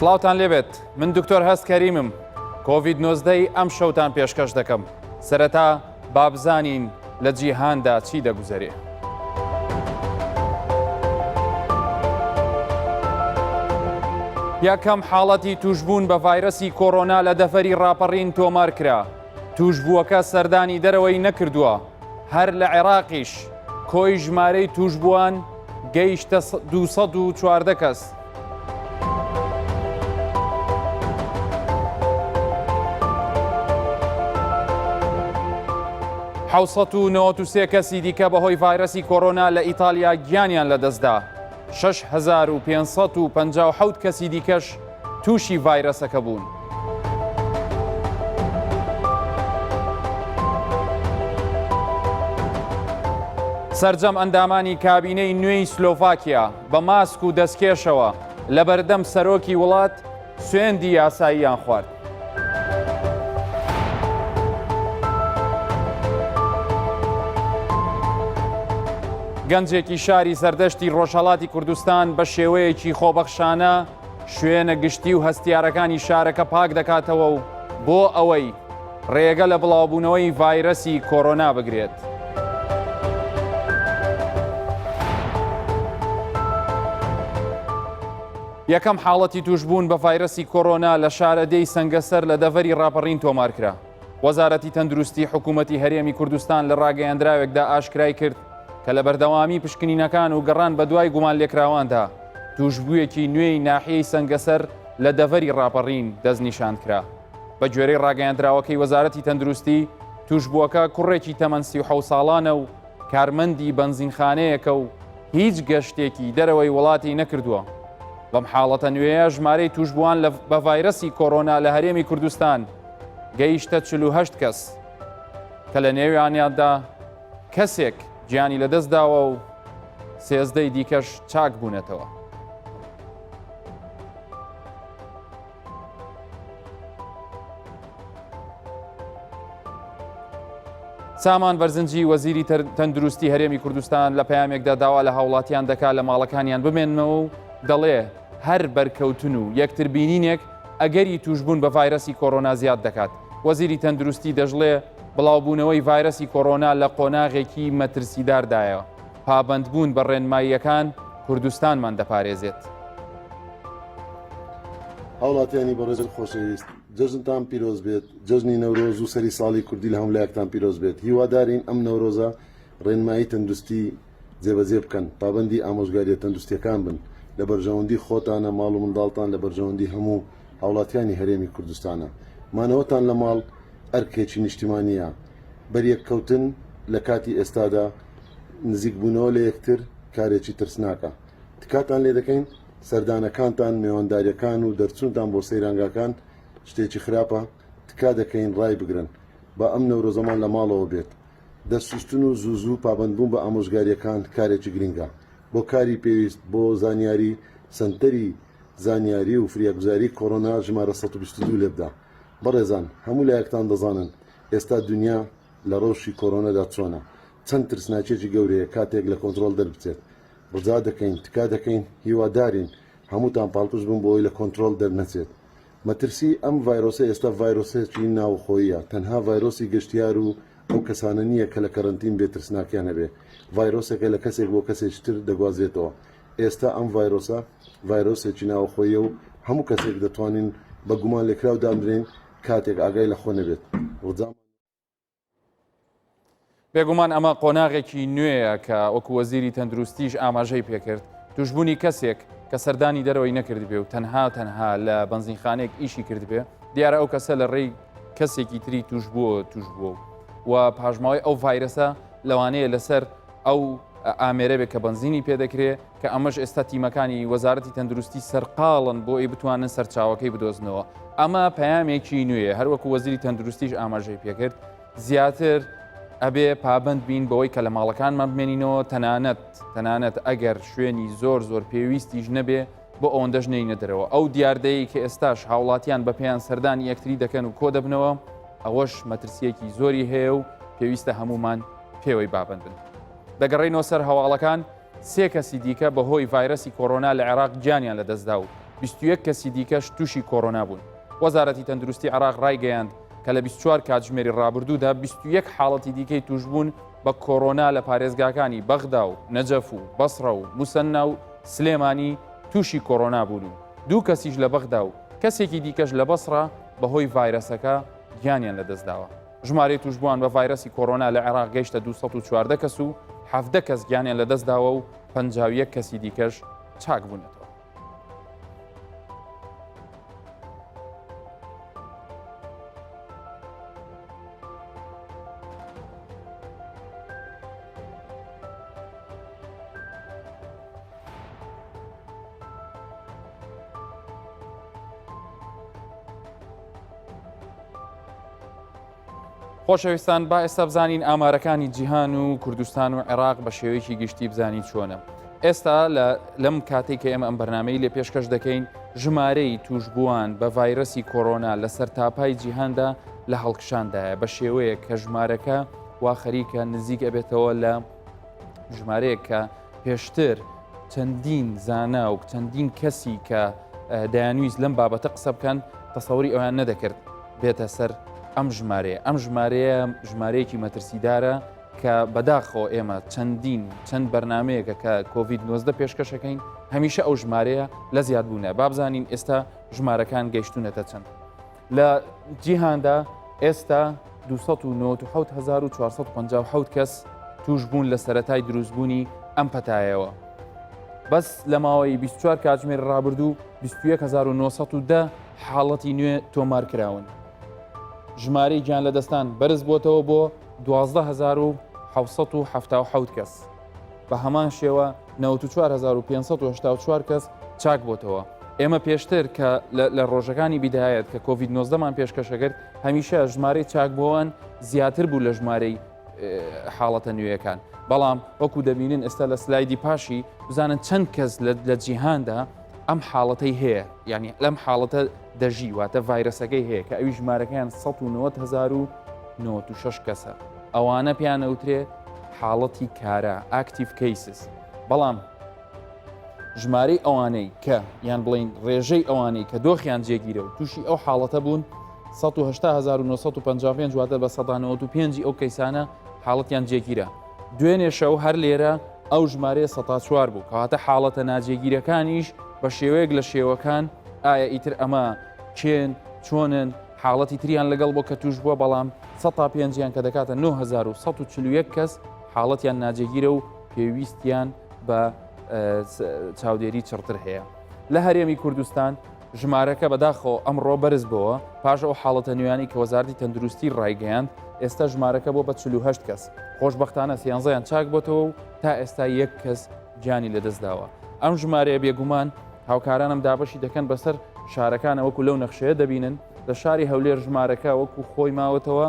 سڵاوتان لێبێت من دکتۆر هەست کەریمم کۆڤید 19 ئەم شەوتان پێشکەش دەکەم سەرەتا بابزانین لە جیهاندا چی دەگوزەرێ. یەکەم حاڵەتی توشبوون بە ڤایرەسی کۆرۆنا لە دەڤەری ڕاپەڕین تۆمار کرا توشبووەکە سەردانی دەرەوەی نەکردووە هەر لە عێراقیش کۆی ژمارەی توشبووان گەیشتە 214 کەس. 693 کەسی دیکە بەهۆی ڤایرەسی کۆرۆنا لە ئیتالیا گیانیان لەدەستدا. 6557 کەسی دیکەش تووشی ڤایرەسەکە بوون. سەرجەم ئەندامانی کابینەی نوێی سلۆڤاکیا بە ماسک و دەستکێشەوە لەبەردەم سەرۆکی وڵات سوێندی یاساییان خوارد. گەنجێکی شاری سەردەشتی ڕۆژهەڵاتی کوردستان بە شێوەیەکی خۆبەخشانە شوێنە گشتی و هەستیارەکانی شارەکە پاک دەکاتەوە و بۆ ئەوەی ڕێگە لە بڵاوبوونەوەی ڤایرەسی کۆرۆنا بگرێت. یەکەم حاڵەتی تووشبوون بە ڤایرەسی کۆرۆنا لە شارەدێی سەنگەسەر لە دەڤەری ڕاپەڕین تۆمارکرا. وەزارەتی تەندروستی حکوومەتی هەرێمی کوردستان لە ڕاگەیەندراوێکدا ئاشکرای کرد کە لە بەردەوامی پشکنینەکان و گەڕان بەدوای گومانلێکراواندا تووشبوویەکی نوێی ناحیەی سەنگەسەر لە دەڤەری ڕاپەڕین دەستنیشانکرا. بە گوێرەی ڕاگەیەندراوەکەی وەزارەتی تەندروستی، تووشبووەکە کوڕێکی تەمەن 37 ساڵانە و کارمەندی بەنزینخانەیەکە و هیچ گەشتێکی دەرەوەی وڵاتی نەکردووە. بەم حاڵەتە نوێیە ژمارەی تووشبووان بە ڤایرەسی کۆرۆنا لە هەرێمی کوردستان گەیشتە 48 کەس کە لە نێویانیاندا کەسێک گیانی لەدەستداوە و سێزدەی دیکەش چاک بوونەتەوە. سامان بەرزنجی وەزیری تەندروستی هەرێمی کوردستان لە پەیامێکدا داوا لە هاوڵاتیان دەکات لە ماڵەکانیان بمێننەوە و دەڵێ هەر بەرکەوتن و یەکتر بینینێک ئەگەری توشبوون بە ڤایرەسی کۆرۆنا زیاد دەکات. وەزیری تەندروستی دەشڵێ بڵاوبوونەوەی ڤایرەسی کۆرۆنا لە قۆناغێکی مەترسیداردایە، پابەندبوون بە ڕێنماییەکان کوردستانمان دەپارێزێت. هاوڵاتیانی بەڕێز و خۆشەویست جەژنتان پیرۆز بێت جەژنی نەورۆز و سەری ساڵی کوردی لە هەموو لایەکتان پیرۆز بێت هیوادارین ئەم نەورۆزە ڕێنمایی تەندروستی جێبەجێ بکەن پابەندی ئامۆژگاریە تەندروستیەکان بن لە بەرژەوەندی خۆتانە ماڵ و منداڵتان لە بەرژەوەندی هەموو هاوڵاتیانی هەرێمی کوردستانە مانەوەتان لە ماڵ ئەرکێکی نیشتیمانیە بەریەککەوتن لە کاتی ئێستادا نزیکبوونەوە لە یەکتر کارێکی ترسناکە تکاتان لێ دەکەین سەردانەکانتان، مێوانداریەکان و دەرچوونتان بۆ سەیرانگاکان شتێکی خراپە، تکا دەکەین ڕایبگرن. با ئەم نەورۆزەمان لە ماڵەوە بێت. دەست شوشتن و زوو زوو پابەندبوون بە ئامۆژگاریەکان کارێکی گرینگە. بۆ کاری پێویست بۆ زانیاری سەنتەری زانیاری و فریاگوزاری کۆرۆنا ژمارە 122 لێبدە. بەڕێزان هەموو لایەکتان دەزانن ئێستا دونیا لە ڕەوشی کۆرۆنەدا چۆنە، چەند ترسناکیەکی گەورەیە کاتێک لە کۆنترۆڵ دەربچێت. ڕجا دەکەین، تکا دەکەین، هیوادارین هەمووتان پاڵپشت بن بۆ ئەوەی لە کۆنترۆڵ دەرنەچێت. مەترسی ئەم ڤایرۆسە ئێستا ڤایرۆسێکی ناوخۆییە، تەنها ڤایرۆسی گەشتیار و ئەو کەسانە نییە کە لە کەرەنتین بێ ترسناکیان هەبێ، ڤایرۆسێکە لە کەسێک بۆ کەسێکی تر دەگوازرێتەوە. ئێستا ئەم ڤایرۆسە ڤایرۆسێکی ناوخۆییە و هەموو کەسێک دەتوانین بە گومانلێکراو دابنرێین کاتێک ئاگای لە خۆ نەبێت. ڕجامان. بێگومان ئەمە قۆناغێکی نوێیە کە وەکو وەزیری تەندروستیش ئاماژەی پێکرد توشببوونی کەسێک کە سەردانی دەرەوەی نەکردبێ و تەنها تەنها لە بەنزینخانەیەک ئیشی کردبێ دیارە ئەو کەسە لە ڕێی کەسێکی تری توش بووە توش بووە و پاشماوەی ئەو ڤایرەسە لەوانەیە لەسەر ئەو ئامێرە بێ کە بەنزینی پێدەکرێ کە ئەمەش ئێستا تیمەکانی وەزارەتی تەندروستی سەرقاڵن بۆ ئەوی بتوانن سەرچاوەکەی بدۆزنەوە ئەمە پەیامێکی نوێیە هەروەکو وەزیری تەندروستیش ئاماژەی پێکرد زیاتر ئەبێ پابند بین بەوەی کە لە ماڵەکانمان بمێنینەوە تەنانەت تەنانەت ئەگەر شوێنی زۆر زۆر پێویستیش نەبێ بۆ ئەوەندەش نینە دەرەوە ئەو دیاردەیە کە ئێستاش هاوڵاتیان بە پێیان سەردانی یەکتری دەکەن و کۆ دەبنەوە ئەوەش مەترسیەکی زۆری هەیە و پێویستە هەمومان پێوەی بابند بن دەگەڕێینەوە سەر هەواڵەکان سێ کەسی دیکە بەهۆی ڤایرەسی کۆرۆنا لە عێراق گیانیان لەدەستدا و 21 کەسی دیکەش تووشی کۆرۆنا بوون. وەزارەتی تەندروستی عێراق ڕایگەیاند کە لە 24 کاتژمێری ڕابردوودا 21 حاڵەتی دیکەی تووشبوون بە کۆرۆنا لە پارێزگاکانی بەغدا و نەجەف و بەسڕە و موسەننا و سلێمانی تووشی کۆرۆنا بوون و دوو کەسیش لە بەغدا و کەسێکی دیکەش لە بەسڕە بەهۆی ڤایرەسەکە گیانیان لەدەستداوە. ژمارەی تووشبووان بە ڤایرەسی کۆرۆنا لە عێراق گەیشتە 214 کەس و 17 کەس گیانیان لەدەستداوە و 51 کەسی دیکەش چاک بوونەتەوە. خۆشەویستان با ئێستا بزانین ئامارەکانی جیهان و کوردستان و عێراق بە شێوەیەکی گشتی بزانین چۆنە ئێستا لەم کاتێک کە ئێمە ئەم بەرنمەی لێ پێشکەش دەکەین ژمارەی توشبووان بە ڤایرەسی کۆرۆنا لە سەرتاپای جیهاندا لە هەڵکشاندایە بە شێوەیەک کە ژمارەکە وا خەریکە نزیک ئەبێتەوە لە ژمارەیەک کە پێشتر چەندین زانا و چەندین کەسی کە دەیانویست لەم بابەتە قسە بکەن تەسەوری ئەویان نەدەکرد بێتە سەر ئەم ژمارەیە ئەم ژمارەیە ژمارەیەکی مەترسیدارە کە بەداخەوە ئێمە چەندین چەند بەرنمەیەکە کە کۆVید 19 پێشکەشەکەین هەمیشە ئەو ژمارەیە لە زیادبوونە بابزانین ئێستا ژمارەکان گەیشتونەتە چەند لە جیهاندا ئێستا 297457 کەس توش بوون لە سەتای دروستبوونی ئەم پەتایەوە. بەس لە ماوەی 24 کاتژمێر ڕابردوو 21910 حاڵەتی نوێ تۆمار کراون. ژمارەی گیان لەدەستان بەرز بۆتەوە بۆ 12777 کەس. بە هەمان شێوە 94584 کەس چاک بۆتەوە. ئێمە پێشتر کە لە ڕۆژەکانی بیدایەت کە کۆڤید 19مان پێشکەشەکرد هەمیشە ژمارەی چاکبووان زیاتر بوو لە ژمارەی حاڵەتە نوێیەکان بەڵام وەکو دەبینن ئێستا لە سلایدی پاشی بزانن چەند کەس لە جیهاندا ئەم حاڵەتەی هەیە یعنی لەم حاڵەتە دەژی واتە ڤایرەسەکەی هەیە کە ئەوی ژمارەکەیان 1996 کەسە ئەوانە پێیان ئەوترێ حاڵەتی کارا active cases بەڵام ژمارەی ئەوانەی کە یان بڵین ڕێژەی ئەوانەی کە دۆخیان جێگیرە و تووشی ئەو حاڵەتە بوون 1955 واتە بە 1995 ئەو کەیسانە حاڵەتیان جێگیرە دوێنێ شەو هەر لێرە ئەو ژمارەیە سەتا چوار بوو کەواتە حاڵەتە ناجێگیرەکانیش بە شێوەیەک لە شێوەکان ئایا ئیتر ئەمە کێن چۆنن حاڵەتی تریان لەگەڵ بۆ کە توش بووە بەڵام سەتا پێنجیان کە دەکاتە 9141 کەس حاڵەتیان ناجێگیرە و پێویستیان بە چاودێری چڕتر هەیە لە هەرێمی کوردستان ژمارەکە بەداخەوە ئەمڕۆ بەرز بۆوە پاش ئەو حاڵەتە نوێیانەی کە وەزارەتی تەندروستی ڕایگەیاند، ئێستا ژمارەکە بۆ بە 48 کەس، خۆشبەختانە سیانزەیان چاک بۆتەوە و تا ئێستا یەک کەس گیانی لەدەستداوە. ئەم ژمارەیە بێگومان هاوکارانم دابەشی دەکەن بەسەر شارەکانە وەکو لەو نەخشەیە دەبینن لە شاری هەولێر ژمارەکە وەکو خۆی ماوەتەوە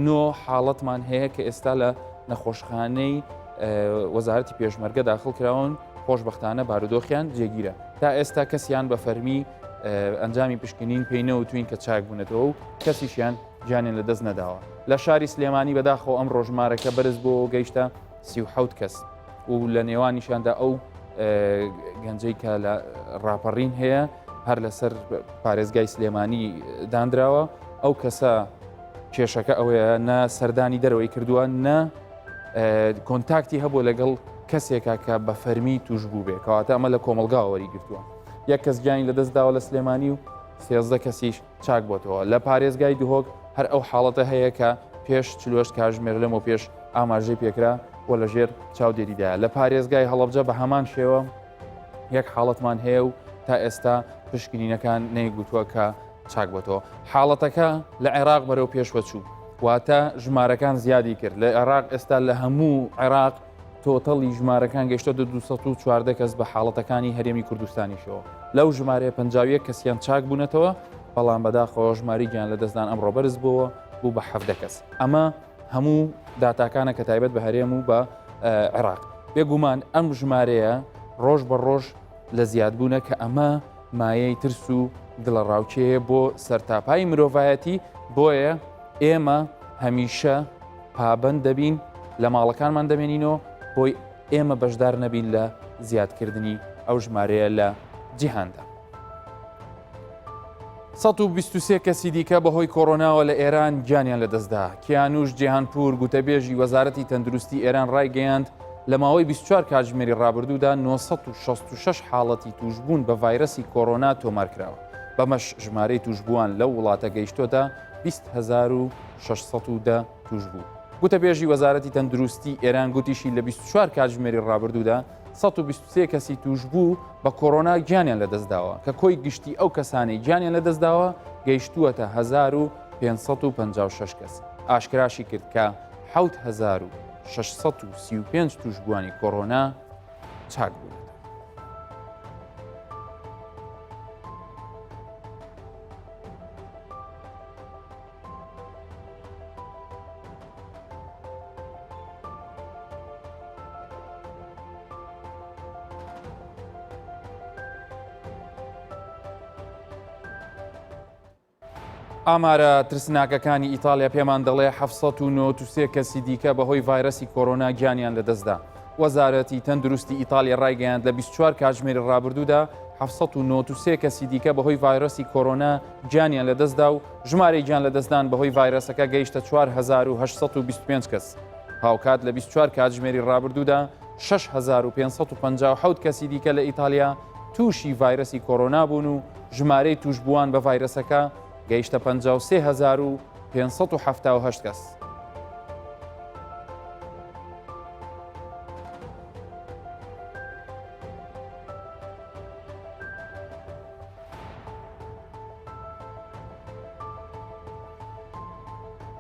نۆ حاڵەتمان هەیە کە ئێستا لە نەخۆشخانەی وەزارەتی پێشمەرگە داخڵ کراون خۆشبەختانە بارودۆخیان جێگیرە تا ئێستا کەسیان بە فەرمی ئەنجامی پشکنین پێی نەوتوین کە چاک بوونەتەوە و کەسیشیان گیانیان لە دەست نەداوە لە شاری سلێمانی بەداخەوە ئەم ڕۆژمارەکە بەرز بۆ گەیشتە 37 کەس و لە نێوانیشاندا ئەو گەنجەی کە لە ڕاپەڕین هەیە هەر لەسەر پارێزگای سلێمانی دانراوە ئەو کەسە کێشەکە ئەوەیە نە سەردانی دەرەوەی کردووە نە contact ی هەبوو لەگەڵ کەسێکا کە بە فەرمی توش بوو بێ کەواتە ئەمە لە کۆمەلگاوە وەری گرتووە یەک کەس گیانی لەدەست داوە لە سلێمانی و 13 کەسیش چاک بۆتەوە لە پارێزگای دهۆک هەر ئەو حاڵەتە هەیە کە پێش چلوەشت کاژمێر لەمە پێش ئاماژەی پێکرا و لەژێر چاودێریدایە لە پارێزگای هەڵەبجە بە هەمان شێوە یەک حاڵەتمان هەیە و تا ئێستا پشکنینەکان نەیگوتووە کە چاک بۆتەوە حاڵەتەکە لە عێراق بەرەو پێشوە چوو واتە ژمارەکان زیادی کرد لە عێراق ئێستا لە هەموو عێراق total ی ژمارەکان گەشتە 214 کەس بە حاڵەتەکانی هەرێمی کوردستانیشەوە لەو ژمارەیە 51 کەسیان چاک بوونەتەوە بەڵام بەداخەوە ژماری گیان لە دەستدان ئەمڕۆ بەرز بووە بوو بە حەفدە کەس ئەمە هەموو داتاکانە کە تایبەت بە هەرێم و بە عێراق بێگومان ئەم ژمارەیە ڕۆژ بە ڕۆژ لە زیادبوونە کە ئەمە مایەی ترس و دڵەڕاوکێیە بۆ سەرتاپای مرۆڤایەتی، بۆیە ئێمە هەمیشە پابەند دەبین لە ماڵەکانمان دەمێنینەوە بۆی ئێمە بەشدار نەبین لە زیادکردنی ئەو ژمارەیە لە جیهاندا. 123 کەسی دیکە بەهۆی کۆرۆناوە لە ئێران گیانیان لەدەستدا. کیانوش جیهانپور گوتەبێژی وەزارەتی تەندروستی ئێران ڕایگەیاند، لە ماوەی 24 کاتژمێری ڕابردوودا 966 حاڵەتی تووشبوون بە ڤایرەسی کۆرۆنا تۆمارکراوە. بەمەش ژمارەی تووشبووان لەو وڵاتە گەیشتۆتە 20,610 تووشبوو. گوتەبێژی وەزارەتی تەندروستی ئێران گوتیشی لە 24 کاتژمێری ڕابردوودا 123 کەسی تووشبوو بە کۆرۆنا گیانیان لەدەستداوە کە کۆی گشتی ئەو کەسانەی گیانیان لەدەستداوە گەیشتووەتە 1556 کەس. ئاشکراشی کرد کە 7635 تووشبووانی کۆرۆنا چاک بوونەتەوە. ئامارە ترسناکەکانی ئیتاڵیا پێمان دەڵێ 793 کەسی دیکە بەهۆی ڤایرەسی کۆرۆنا گیانیان لەدەستدا. وەزارەتی تەندروستی ئیتاڵیا ڕایگەیاند لە 24 کاتژمێری ڕابردوودا 793 کەسی دیکە بەهۆی ڤایرەسی کۆرۆنا گیانیان لەدەستدا و ژمارەی گیان لەدەستدان بەهۆی ڤایرەسەکە گەیشتە 4825 کەس. هاوکات لە 24 کاتژمێری ڕابردوودا 6557 کەسی دیکە لە ئیتالیا تووشی ڤایرەسی کۆرۆنا بوون و ژمارەی تووشبووان بە ڤایرەسەکە گەیشتە 53578 کەس.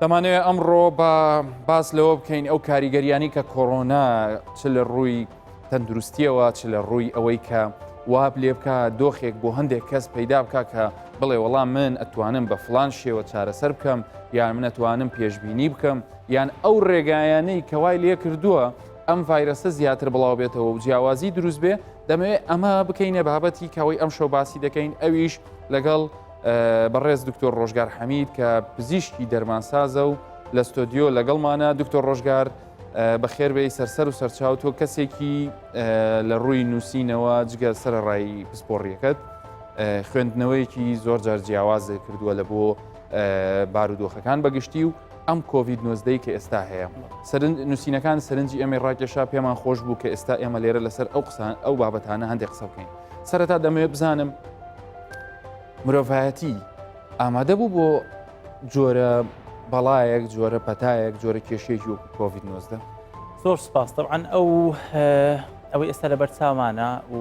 دەمانەوێت ئەمڕۆ بە باس لەوە بکەین ئەو کاریگەریانی کە کۆرۆنا چ لە ڕووی تەندروستیەوە چ لە ڕووی ئەوەی کە واب لێ بکە دۆخێک بۆ هەندێک کەس پەیدا بکە کە بڵێ وەڵام من ئەتوانم بە فلان شێوە چارەسەر بکەم یان من ئەتوانم پێشبینی بکەم یان ئەو ڕێگایانەی کەوای لێ کردووە ئەم ڤایرەسە زیاتر بڵاو بێتەوە و جیاوازی دروست بێ دەمەوێت ئەمە بکەینە بابەتی کەەوەی ئەم شەو باسی دەکەین ئەویش لەگەڵ بەڕێز دکتۆر ڕۆژگار حەمید کە پزیشکی دەرمانسازە و لە ستۆدیۆ لەگەڵمانە دکتۆر ڕۆژگار بەخێربێی سەرسەر و سەرچاو تۆ کەسێکی لە ڕووی نووسینەوە جگە سەرڕای پسپۆڕیەکەت خوێندنەوەیەکی زۆر جار جیاواز کردووە لە بۆ بارودۆخەکان بەگشتی و ئەم کۆڤید 19 کە ئێستا هەیە نووسینەکان سەرنجی ئێمەی ڕاکێشا پێمان خۆش بوو کە ئێستا ئێمە لێرە لەسەر ئەو قسان ئەو بابەتانە هەندێک قسە بکەین سەرەتا دەمەوێت بزانم مرۆڤایەتی ئامادە بوو بۆ جۆرە بەڵایەک جۆرە پەتایەک جۆرە کێشەیەکی وەکو کۆڤید 19 زۆر سپاس طبعا ئەو ئەوەی ئێستا لەبەر چاوانە و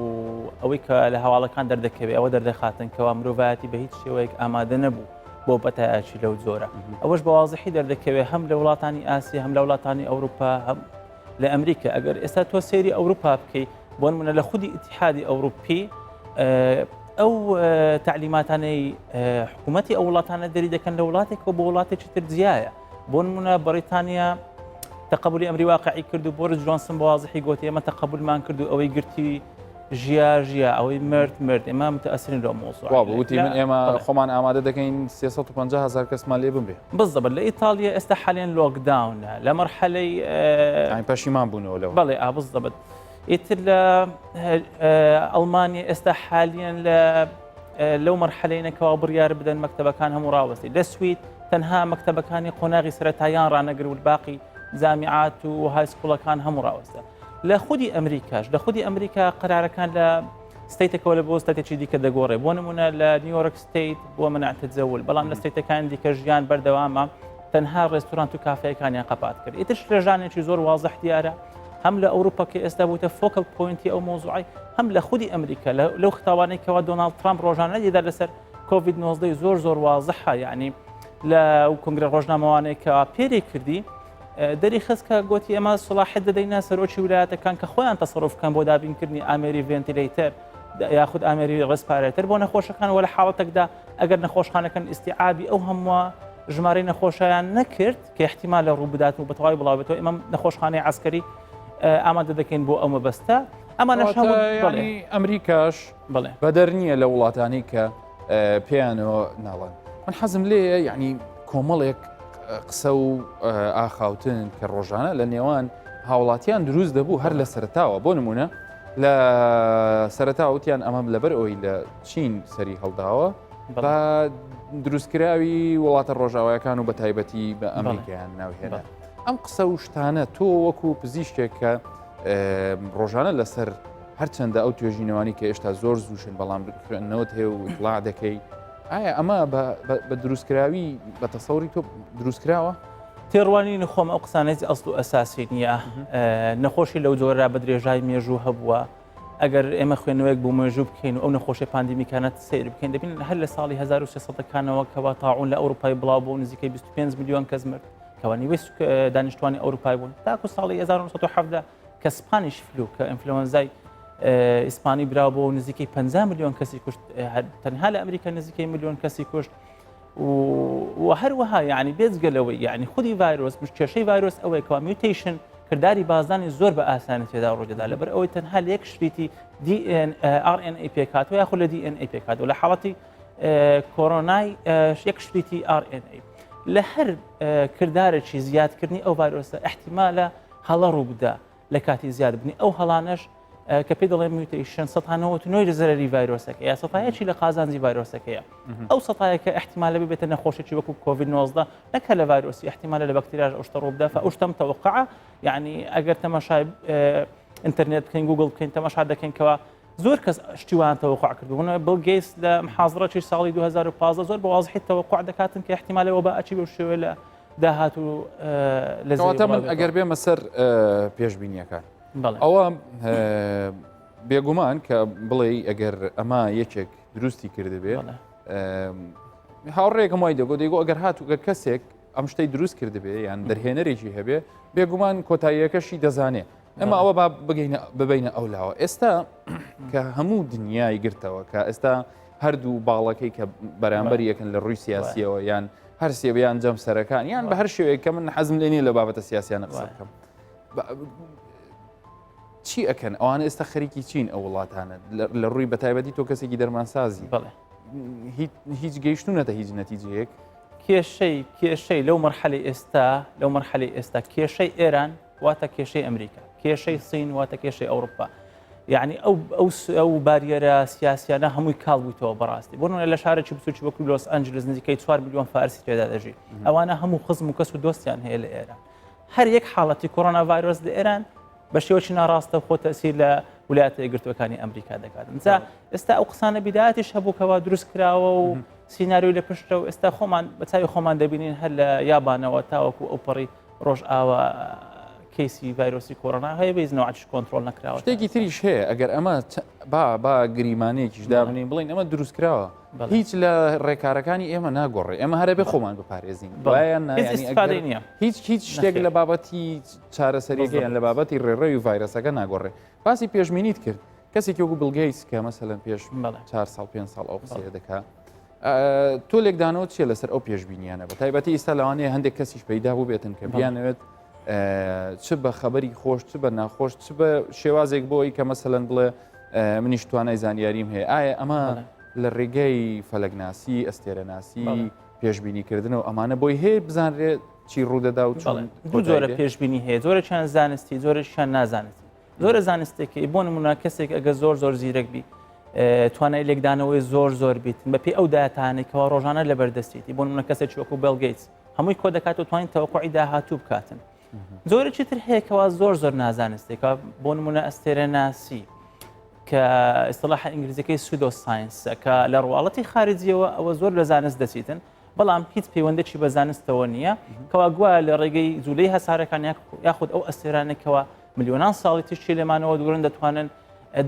ئەوەی کە لە هەواڵەکان دەردەکەوێت ئەوە دەردەخاتن کەوا مرۆڤایەتی بە هیچ شێوەیەک ئامادە نەبوو بۆ پەتایەکی لەو جۆرە ئەوەش بە وازحی دەردەکەوێت هەم لە وڵاتانی ئاسیا هەم لە وڵاتانی ئەوروپا هەم لە ئەمریکا ئەگەر ئێستا تۆ سەیری ئەوروپا بکەیت بۆ نمونە لە خودی ئیتحادی ئەوروپی ئەو تعلیماتانەی حکوومەتی ئەو وڵاتانە دەری دەکەن لە وڵاتێکەوە بۆ وڵاتێکی تر جیایە بۆ نمونە بەریتانیا تەقبولی ئەمری واقعی کرد و بۆریس جۆنسن بە وازحی گوتی ئێمە تەقبولمان کرد و ئەوەی گرتی ژیا ژیا ئەوەی مرد مرد ئێمە متأثرین لەو مۆزوع وا وتی من ئێمە خۆمان ئامادە دەکەین 350 هزار کەسمان لێ بمرێ بالضبط لە ئیتاڵیا ئێستا حالێن lockdown ە لە مەرحەلەی پەشیمان بوونەوە لەوە بەڵێ ئا بالضبط ئیتر لە ئەڵمانیا ئێستا حالیان لە لەو مەرحەلەینەکەەوە بڕیار بدەن مەکتەبەکان هەموو ڕاوەستی لە سوید تەنها مەکتەبەکانی قۆناغی سەرەتاییان ڕانەگر و باقی جامیعات و high school ەکان هەموو ڕاوەستە لە خودی ئەمریکاش لە خودی ئەمریکا قەرارەکان لە state ێکەوە لە بۆ state ێکی دیکە دەگۆڕێ بۆ نمونە لە نیویۆرک state بۆ منع تجول بەڵام لە state ەکان دیکە ژیان بەردەوامە تەنها ڕێستورانت و کافەیەکانیان قەپات کرد ئیتر شلەژانێکی زۆر وازح دیارە هەم لە ئەوروپا کە ئێستا بووتە focal point ی ئەو مۆزوعی هەم لە خودی ئەمریکا لەو خطاوانەی کەوا دۆناڵد ترامپ ڕۆژانە دیدا لەسەر کۆڤید 19 زۆر زۆر وازحە یعنی لە کۆنگرە ڕۆژنامەوانێک کە پێری کردی دەری خست کە گوتی ئێمە سڵاحت دەدەینە سەرۆکی ولایەتەکان کە خۆیان تەسەروف بکەن بۆ دابینکردنی ئامێری ventilator یاخود ئامێری respirator بۆ نەخۆشەکان وە لە حاڵەتێکدا ئەگەر نەخۆشخانەکان ئیسیعابی ئەو هەمووە ژمارەی نەخۆشیان نەکرد کە احتیمال لە ڕوو بدات و بەتەواوی بڵاوبێتەوە ئێمە نەخۆشخانەی عسکەری ئامادە دەکەین بۆ ئەو مەبەستە ئەمانەش ئەمریکاش بەدەر نییە لە وڵاتانی کە پێیانەوە ناڵێن من حەزم لێیە یعنی کۆمەڵێک قسە و ئاخاوتن کە ڕۆژانە لە نێوان هاوڵاتیان دروست دەبوو هەر لە سەرتاوە بۆ نمونە لە سەرتا وتیان ئەمەم لەبەر ئەوی لە چین سەری هەڵداوە. بە دروستکراوی وڵاتە ڕۆژاوایەکان و بە تایبەتی بە ئەمریکایان ناوهێنا. ئەم قسە و شتانە تۆ وەکو پزیشکێک کە ڕۆژانە لەسەر هەرچەندە ئەو توێژینەوانی کە ئێشتا زۆر زووشن بەڵام خوێندنەوەت هەیە و اطلاع دەکەی ئایا ئەمە بە دروستکراوی بە تەسەوری تۆ دروستکراوە؟ تێڕوانینی خۆم ئەو قسانە هیچ ئەسڵ و ئەساسی نییە نەخۆشی لەو جۆرە بە درێژای مێژوو هەبووە ئەگەر ئێمە خوێندنەوەیەک بۆ مێژوو بکەین و ئەو نەخۆشی pandemic انە سەیر بکەین دەبین هەر لە ساڵی 1300ەکانەوە کەوا تاعون لە ئەوروپای بڵاو بۆ نزیکەی 25 میلیۆن کەس مرد کەوا نیوەی دانیشتوانی ئەوروپای بوون تاکو ساڵی 1970 کە Spanish flu کە ئینفلۆنزای ئیسپانی براو بۆ نزیکەی 50 میلیۆن کەسی کوشت تەنها لە ئەمریکا نزیکەی میلیۆن کەسی کوشت و هەروەها یعنی بێجگە لەوەی یعنی خودی ڤایرۆس مش کێشەی ڤایرۆس ئەوەیە کەوا mutation کرداری بازدانی زۆر بە ئاسانی تێدا ڕوودەدا لەبەر ئەوەی تەنها لە یەک شریتی RNA پێکهاتوە یاخود لە DNA پێکهاتوە لە حاڵەتی کۆرۆنای یەک شریتی RNA لە هەر کردارێکی زیادکردنی ئەو ڤایرۆسە احتیمالە هەڵە ڕووبدا لە کاتی زیادبوونی ئەو هەڵانەش کە پێی دەڵێن mutation 99 لە زەرەری ڤایرۆسەکە یا سەتایەکی لە قازانجی ڤایرۆسەکەیە ئەو سەتایەکە احتیمالە ببێتە نەخۆشێکی وەکو کۆڤید 19 نەکە لە ڤایرۆسی احتیمالە لە بەکتریاش ئەو شتە ڕووبدا فە ئەو شتەم تەوقعە یعنی ئەگەر تەماشای ئینتەرنێت بکەین گوگل بکەین تەماشا دەکەین کەوا زۆر کەس شتیوان تەوقع کردبوون بڵ گەیس لە محازڕەی ساڵی 2015 زۆر بە وازحی تەوقع دەکاتن کە احتیمالە وەبا ئەچی بەو شێوەیە لە داهات و لە زەواتە من ئەگەر بێمە سەر پێشبینیەکان ئەوە بێگومان کە بڵێ ئەگەر ئەمە یەکێک دروستی کردبێ هاوڕێکم وای دەگۆ دەیگۆ ئەگەر هاتوو گەر کەسێک ئەم شتەی دروست کردبێ یان دەرهێنەرێکی هەبێ بێگومان کۆتاییەکەشی دەزانێ ئەمە ئەوە با بگەینە ببینە ئەو لاوە ئێستا کە هەموو دنیای گرتەوە کە ئێستا هەردوو باڵەکەی کە بەرامبەر یەکن لە ڕووی سیاسیەوە یان هەر سێویان جەمسەرەکان یان بە هەر شێوەیەک کە من حەزم لێ نییە لە بابەتە سیاسیانە قسە بکەم چی ئەکەن ئەوانە ئێستا خەریکی چین ئەو وڵاتانە لە ڕووی بەتایبەتی تۆ کەسێکی دەرمانسازی بەڵێ هیچ گەیشتونەتە هیچ نەتیجەیەک کێشەی کێشەی لەو مەرحەلی ئێستا لەو مەرحەلی ئێستا کێشەی ئێران واتە کێشەی ئەمریکا کێشەی سین واتە کێشەی ئەوروپا یعنی ئەو ئەو ئەو barrier ە سیاسیانە هەمووی کاڵ بوویتەوە بەڕاستی بۆ نمونە لە شارێکی بچووکی وەکو لۆس ئەنجلس نزیکەی 4 میلیۆن فارسی تێدا دەژی ئەوانە هەموو خزم و کەس و دۆستیان هەیە لە ئێران هەر یەک حاڵەتی کۆرۆنا ڤایرۆس لە ئێران بە شێوەی ناڕاستە خۆ تەسیر لە ولایەتە یەکگرتووەکانی ئەمریکا دەکات جا ئێستا ئەو قسانە بیداتیش هەبوو کەوا دروست کراوە و سیناریۆی لە پشتە و ئێستا خۆمان بە چاوی خۆمان دەبینین هەر لە یابانەوە تاوەکو ئەو پەڕی ڕۆژئاوا کەیسی ڤایرۆسی کۆرۆنا هەیە بە نەوعش کۆنترۆل نەکراوە شتێکی تریش هەیە ئەگەر ئەمە با با گریمانەیەکیش دابنین بڵین ئەمە دروست کراوە هیچ لە ڕێکارەکانی ئێمە ناگۆڕێ ئێمە هەرە بێ خۆمان بپارێزین نییە هیچ هیچ شتێک لە بابەتی چارەسەریەکەیان لە بابەتی ڕێڕەوی ڤایرەسەکە ناگۆڕێ باسی پێشمینیت کرد کەسێکی وەکو بڵ گەیتس کە مەسەلەن پێش چار ساڵ پێ ساڵ ئەو قسەیە دەکا تۆ لێکدانەوە چیە لەسەر ئەو پێشبینیانە بە تایبەتی ئیستا لەوانەیە هەندێک کەسیش پەیدا بوو بێتن کە بیانەوێت چ بە خەبەری خۆش چ بە ناخۆش چ بە شێوازێک بۆی کە مەسەلەن بڵێ منیش توانای زانیاریم هەیە ئایا ئەمە لە ڕێگەی فەلەکناسی ئەستێرەناسی پێشبینیکردن و ئەمانە بۆی هەیە بزانرێت چی ڕوودەدا و چۆن دوو جۆرە پێشبینی هەیە جۆرێکیان زانستی جۆرێکیان نازانستی زۆرە زانستێکی بۆ نمونە کەسێک ئەگە زۆر زۆر زیرەک بی توانای لێکدانەوەی زۆر زۆر بیت بەپی ئەو داتانێک کەوا ڕۆژانە لە بەردەستێتی بۆ نمونە کەسێکی وەکو بیڵ گەیتس هەمووی کۆ دەکات و توانین تەوەقعی داهاتوو بکاتن زۆرێکی تر هەیە کەوا زۆر زۆر نازانستێکە بۆ نمونە ئەستێرە ناسی کە ئیسڵاح ئینگلیزیەکەی pseudo science کە لە ڕواڵەتی خارجیەوە ئەوە زۆر لە زانست دەچیتن بەڵام هیچ پەیوەندێکی بە زانستەوە نییە کەوا گوایە لە ڕێگەی جوولەی هەسارەکان یاخود ئەو ئەستێرانێکەوە ملیۆنان ساڵی تیشکی لێمانەوە دوورن دەتوانن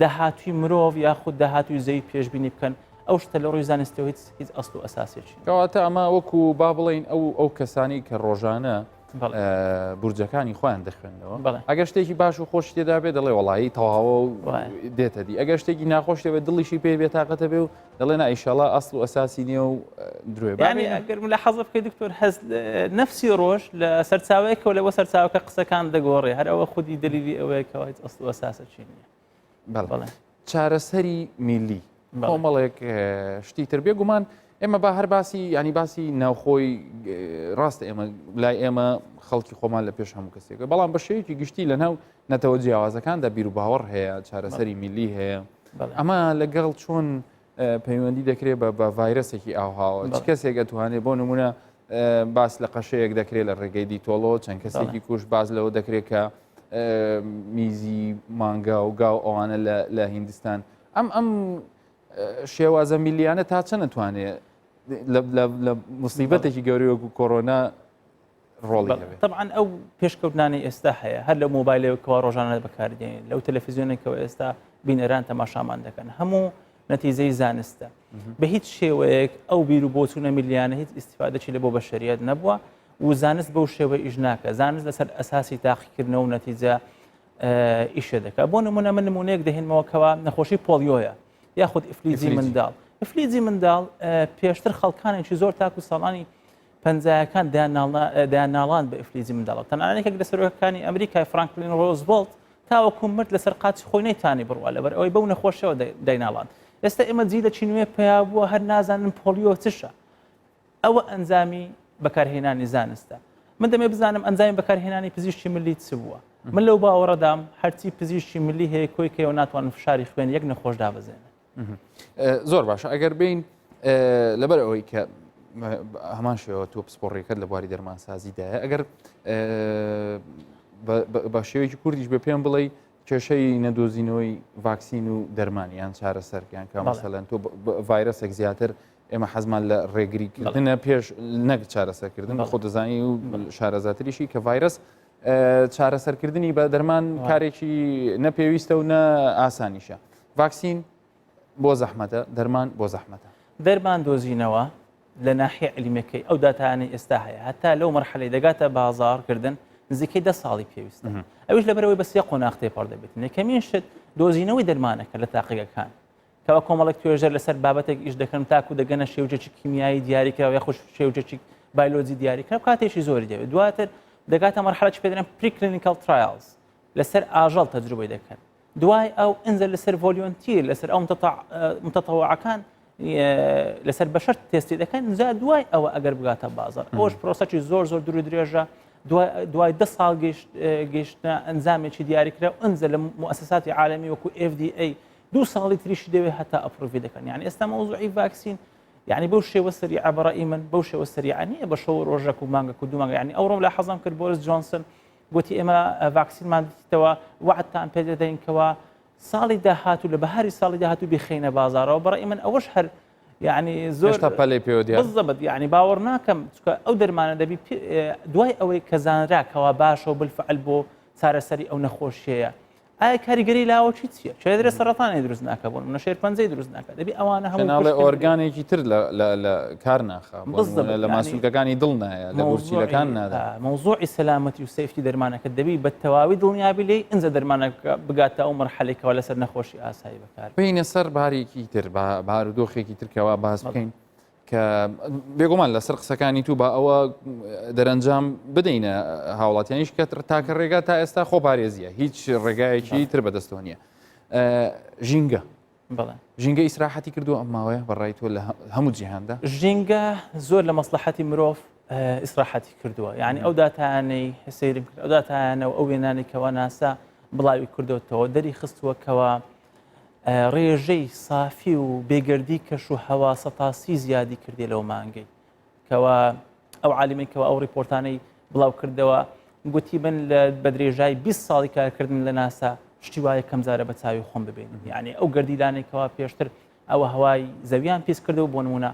داهاتوی مرۆڤ یاخود داهاتوی زەوی پێشبینی بکەن ئەو شتە لە ڕووی زانستەوە هیچ هیچ ئەسڵ و ئەساسێکی کەواتە ئەمە وەکو با بڵین ئەو ئەو کەسانی کە ڕۆژانە بورجەکانی خۆیان دەخوێندەوە ئەگەر شتێکی باش و خۆش تێدا بێ دەڵێ وەڵایی تەواوە و دێتە دی ئەگەر شتێکی ناخۆش تێ دڵیشی پێ بێتاقەتە بێ و دەڵێ نا ئیشەڵا ئەسڵ و ئەساسی نییە و درۆێ بانی ئەگەر لە حەزە بکەی دکتۆر هەست نفسی ڕۆژ لە سەرچاوەیەکەوە لەوە سەرچاوەکە قسەکان دەگۆڕێ هەر ئەوە خودی دلیلی ئەوەیە کەوا هیچ ئەسڵ و ئەساسە چی نییە بەڵێ چارەسەری میلی کۆمەڵێک شتی تر بێگومان ئێمە با هەر باسی ینی باسی ناوخۆی ڕاستە ئێمە لای ئێمە خەڵکی خۆمان لە پێش هەموو کەسێکە بەڵام بە شێوەیەکی گشتی لە ناو نەتەوە جیاوازەکاندا بیر و باوەڕ هەیە چارەسەری میلی هەیە ئەمە لەگەڵ چۆن پەیوەندی دەکرێت بە ڤایرەسێکی ئاوهاوە چ کەسێک ئەتوانێت بۆ نمونە باس لە قەشەیەک دەکرێت لە ڕێگەی دیتۆڵۆ چەند کەسێکی کوش باز لەوە دەکرێت کە میزی مانگا و گاو ئەوانە لە هیندستان ئەم ئەم شێوازە میلیانە تا چەند نتوانێت لە مصیبەتێکی گەورەی وەکو کۆرۆنا ڕۆڵی هەبێت؟ تەبعەن ئەو پێشکەوتنانەی ئێستا هەیە هەر لەو مۆبایلەوە کەوا ڕۆژانە بەکاردێنین لەو تەلەفیزیۆنێکەوە ئێستا بینەران تەماشامان دەکەن هەموو نەتیزەی زانستە بە هیچ شێوەیەک ئەو بیر و بۆچوونە میلیانە هیچ ئیسیفادەی لە بۆ بەشەریەت نەبووە و زانست بەو شێوە ئیش ناکە زانست لەسەر ئەساسی تاقیکردنەوە و نەتیجە ئیشە دەکات بۆ نمونە من نمونەیەک دەهێنمەوە کەوا نەخۆشی پۆلیۆیە یاخود ئفلیجی منداڵ ئفلیجی منداڵ پێشتر خەڵکانێکی زۆر تاکو ساڵانی پەنجایەکان دەیانناڵاند بە ئیفلیجی منداڵەوە. تەنانەت یەکێک لە سەرۆکەکانی ئەمریکای فرانکلین ڕۆزڤڵت تاوەکو مرد لەسەر قاچی خۆی نەیتوانی بڕوا لەبەر ئەوەی بەو نەخۆشیەوە دەیناڵاند. ئێستا ئێمە جیلێکی نوێ پەیا بووە هەر نازانن پۆلیۆ چشە. ئەوە ئەنجامی بەکارهێنانی زانستە. من دەمێ بزانم ئەنجامی بەکارهێنانی پزیشکی ملی چ بووە. من لەو باوەڕەدام هەرچی پزیشکی ملی هەیە کۆی کەیەوە ناتوانن فشاری خوێن یەک نەخۆش دابەزێنن. زۆر باشە ئەگەر بین لەبەر ئەوەی کە هەمان شێوە تۆ پسپۆڕیەکەت لە بواری دەرمانسازیدایە ئەگەر بە شێوەیەکی کوردیش بە پێم بڵێ کێشەی نەدۆزینەوەی ڤاکسین و دەرمان یان چارەسەر یان کە مەسەلەن تۆ ڤایرەسێک زیاتر ئێمە حەزمان لە ڕێگریکردنە پێش نەک چارەسەرکردن خۆ دەزانی و شارەزاتریشی کە ڤایرەس چارەسەرکردنی بە دەرمان کارێکی نەپێویستە و نە ئاسانیشە ڤاکسین بۆ زەحمەتە دەرمان بۆ زەحمەتە. دەرمان دۆزینەوە لە ناحیە عیلمیەکەی ئەو داتایانەی ئێستا هەیە هەتا لەو مەرحەلەی دەگاتە بازاڕ کردن نزیکەی دە ساڵی پێویستە ئەویش لەبەرەوەی بە سێ قۆناغ تێپەڕ دەبێت یەکەمین شت دۆزینەوەی دەرمانەکە لە تاقیگەکان کەوا کۆمەڵێک توێژەر لەسەر بابەتێک ئیش دەکەن تاکو دەگەنە شێوجێکی کیمیایی دیاریکراوە یاخود شێوجێکی بایلۆجی دیاریکراو کاتێکی زۆری دەوێت دواتر دەگاتە مەرحەلە چی پێ دەڵێن preclinical trials لەسەر ئاژەڵ تەجروبەی دەکەن دوای ئەو ئینجا لەسەر volunteer لەسەر ئەو متەتەوعەکان لەسەر بەشەر تێستی دەکەن جا دوای ئەوە ئەگەر بگاتە بازار ئەوش پرۆسەکی زۆر زۆر دوور درێژە دوای ده ساڵ گەیشتە ئەنجامێکی دیاریکرا ئەنجە لە موسساتی عالمی وەکو FDA دوو ساڵی تریشی دەوێت هەتا approve ی دەکەن یعنی ئێستا مەوزوعی ڤاکسین یعنی بەو شێوە سەریعە بەڕئی من بەو شێوە سەریعە نییە بە شەو ڕۆژەک و مانگەک و دوو مانگە یعنی ئەوڕۆم لا حەزم کرد بۆرس جۆنسن گوتی ئێمە ڤاکسینمان دیتەوە وعدتان پێ دەدەین کەوا ساڵی داهاتوو لە بەهاری ساڵی داهاتوو بیخەینە بازارەوە بەڕای من ئەوەش هەر یعنی زۆر هێشتا پەلەی پێوە دیار بالضبط یعنی باوەڕ ناکەم چونکە ئەو دەرمانە دەبی دوای ئەوەی کە زانرا کەوا باشە و بالفعل بۆ چارەسەری ئەو نەخۆشیەیە ئایا کاریگەری لاوەکی چییە؟ چێ دەرێ سەرەتانی دروست ناکە بۆ نمونە شێرپەنجەی دروست ناکە دەبی ئەوانە هەموو ناڵێ پشکنین ئۆرگانێکی تر لە کار ناخا بۆ بالضبط. نمونە لە یعنی ماسولکەکانی دڵ نایە لە گورچیلەکان نادا مەوزوعی سەلامەتی و safety دەرمانەکە دەبی بە تەواوی دڵنیابی لێی ئینجا دەرمانەکە بگاتە ئەو مەرحەلەی کەوا لەسەر نەخۆشی ئاسایی بەکار بینە سەر بارێکی تر بارودۆخێکی تر کەوا باس بکەین کە بێگومان لەسەر قسەکانی تو با ئەوە دەرەنجام بدەینە هاوڵاتیانیش کە تاکە ڕێگا تا ئێستا خۆپارێزیە هیچ ڕێگایەکی تر بەدەستەوە نییە ژینگە ژینگە ئیسراحەتی کردو ئەم ماوەیە بەڕای تۆ لە هەموو جیهاندا ژینگە زۆر لە مەسلحەتی مرۆڤ ئیسراحەتی کردووە یعنی ئەو داتانەی سەیرم کرد ئەو داتایانە و ئەو وێنانەی کەوا ناسا بڵاوی کردوتەوە دەری خستووە کەوا ڕێژەی سافی و بێگەردی کەش و هەوا 30 زیادی کردی لەو مانگەی کەوا ئەو عالیمەی کەوا ئەو ڕیپۆرتانەی بڵاو کردەوە گوتی من لە بەدرێژای 20 ساڵی کارکردن لە ناسا شتی وایە کەم جارە بە چاوی خۆم ببینم یعنی ئەو گەردیلانەی کەوا پێشتر ئەوە هەوای زەویان پیس کردەوە بۆ نمونە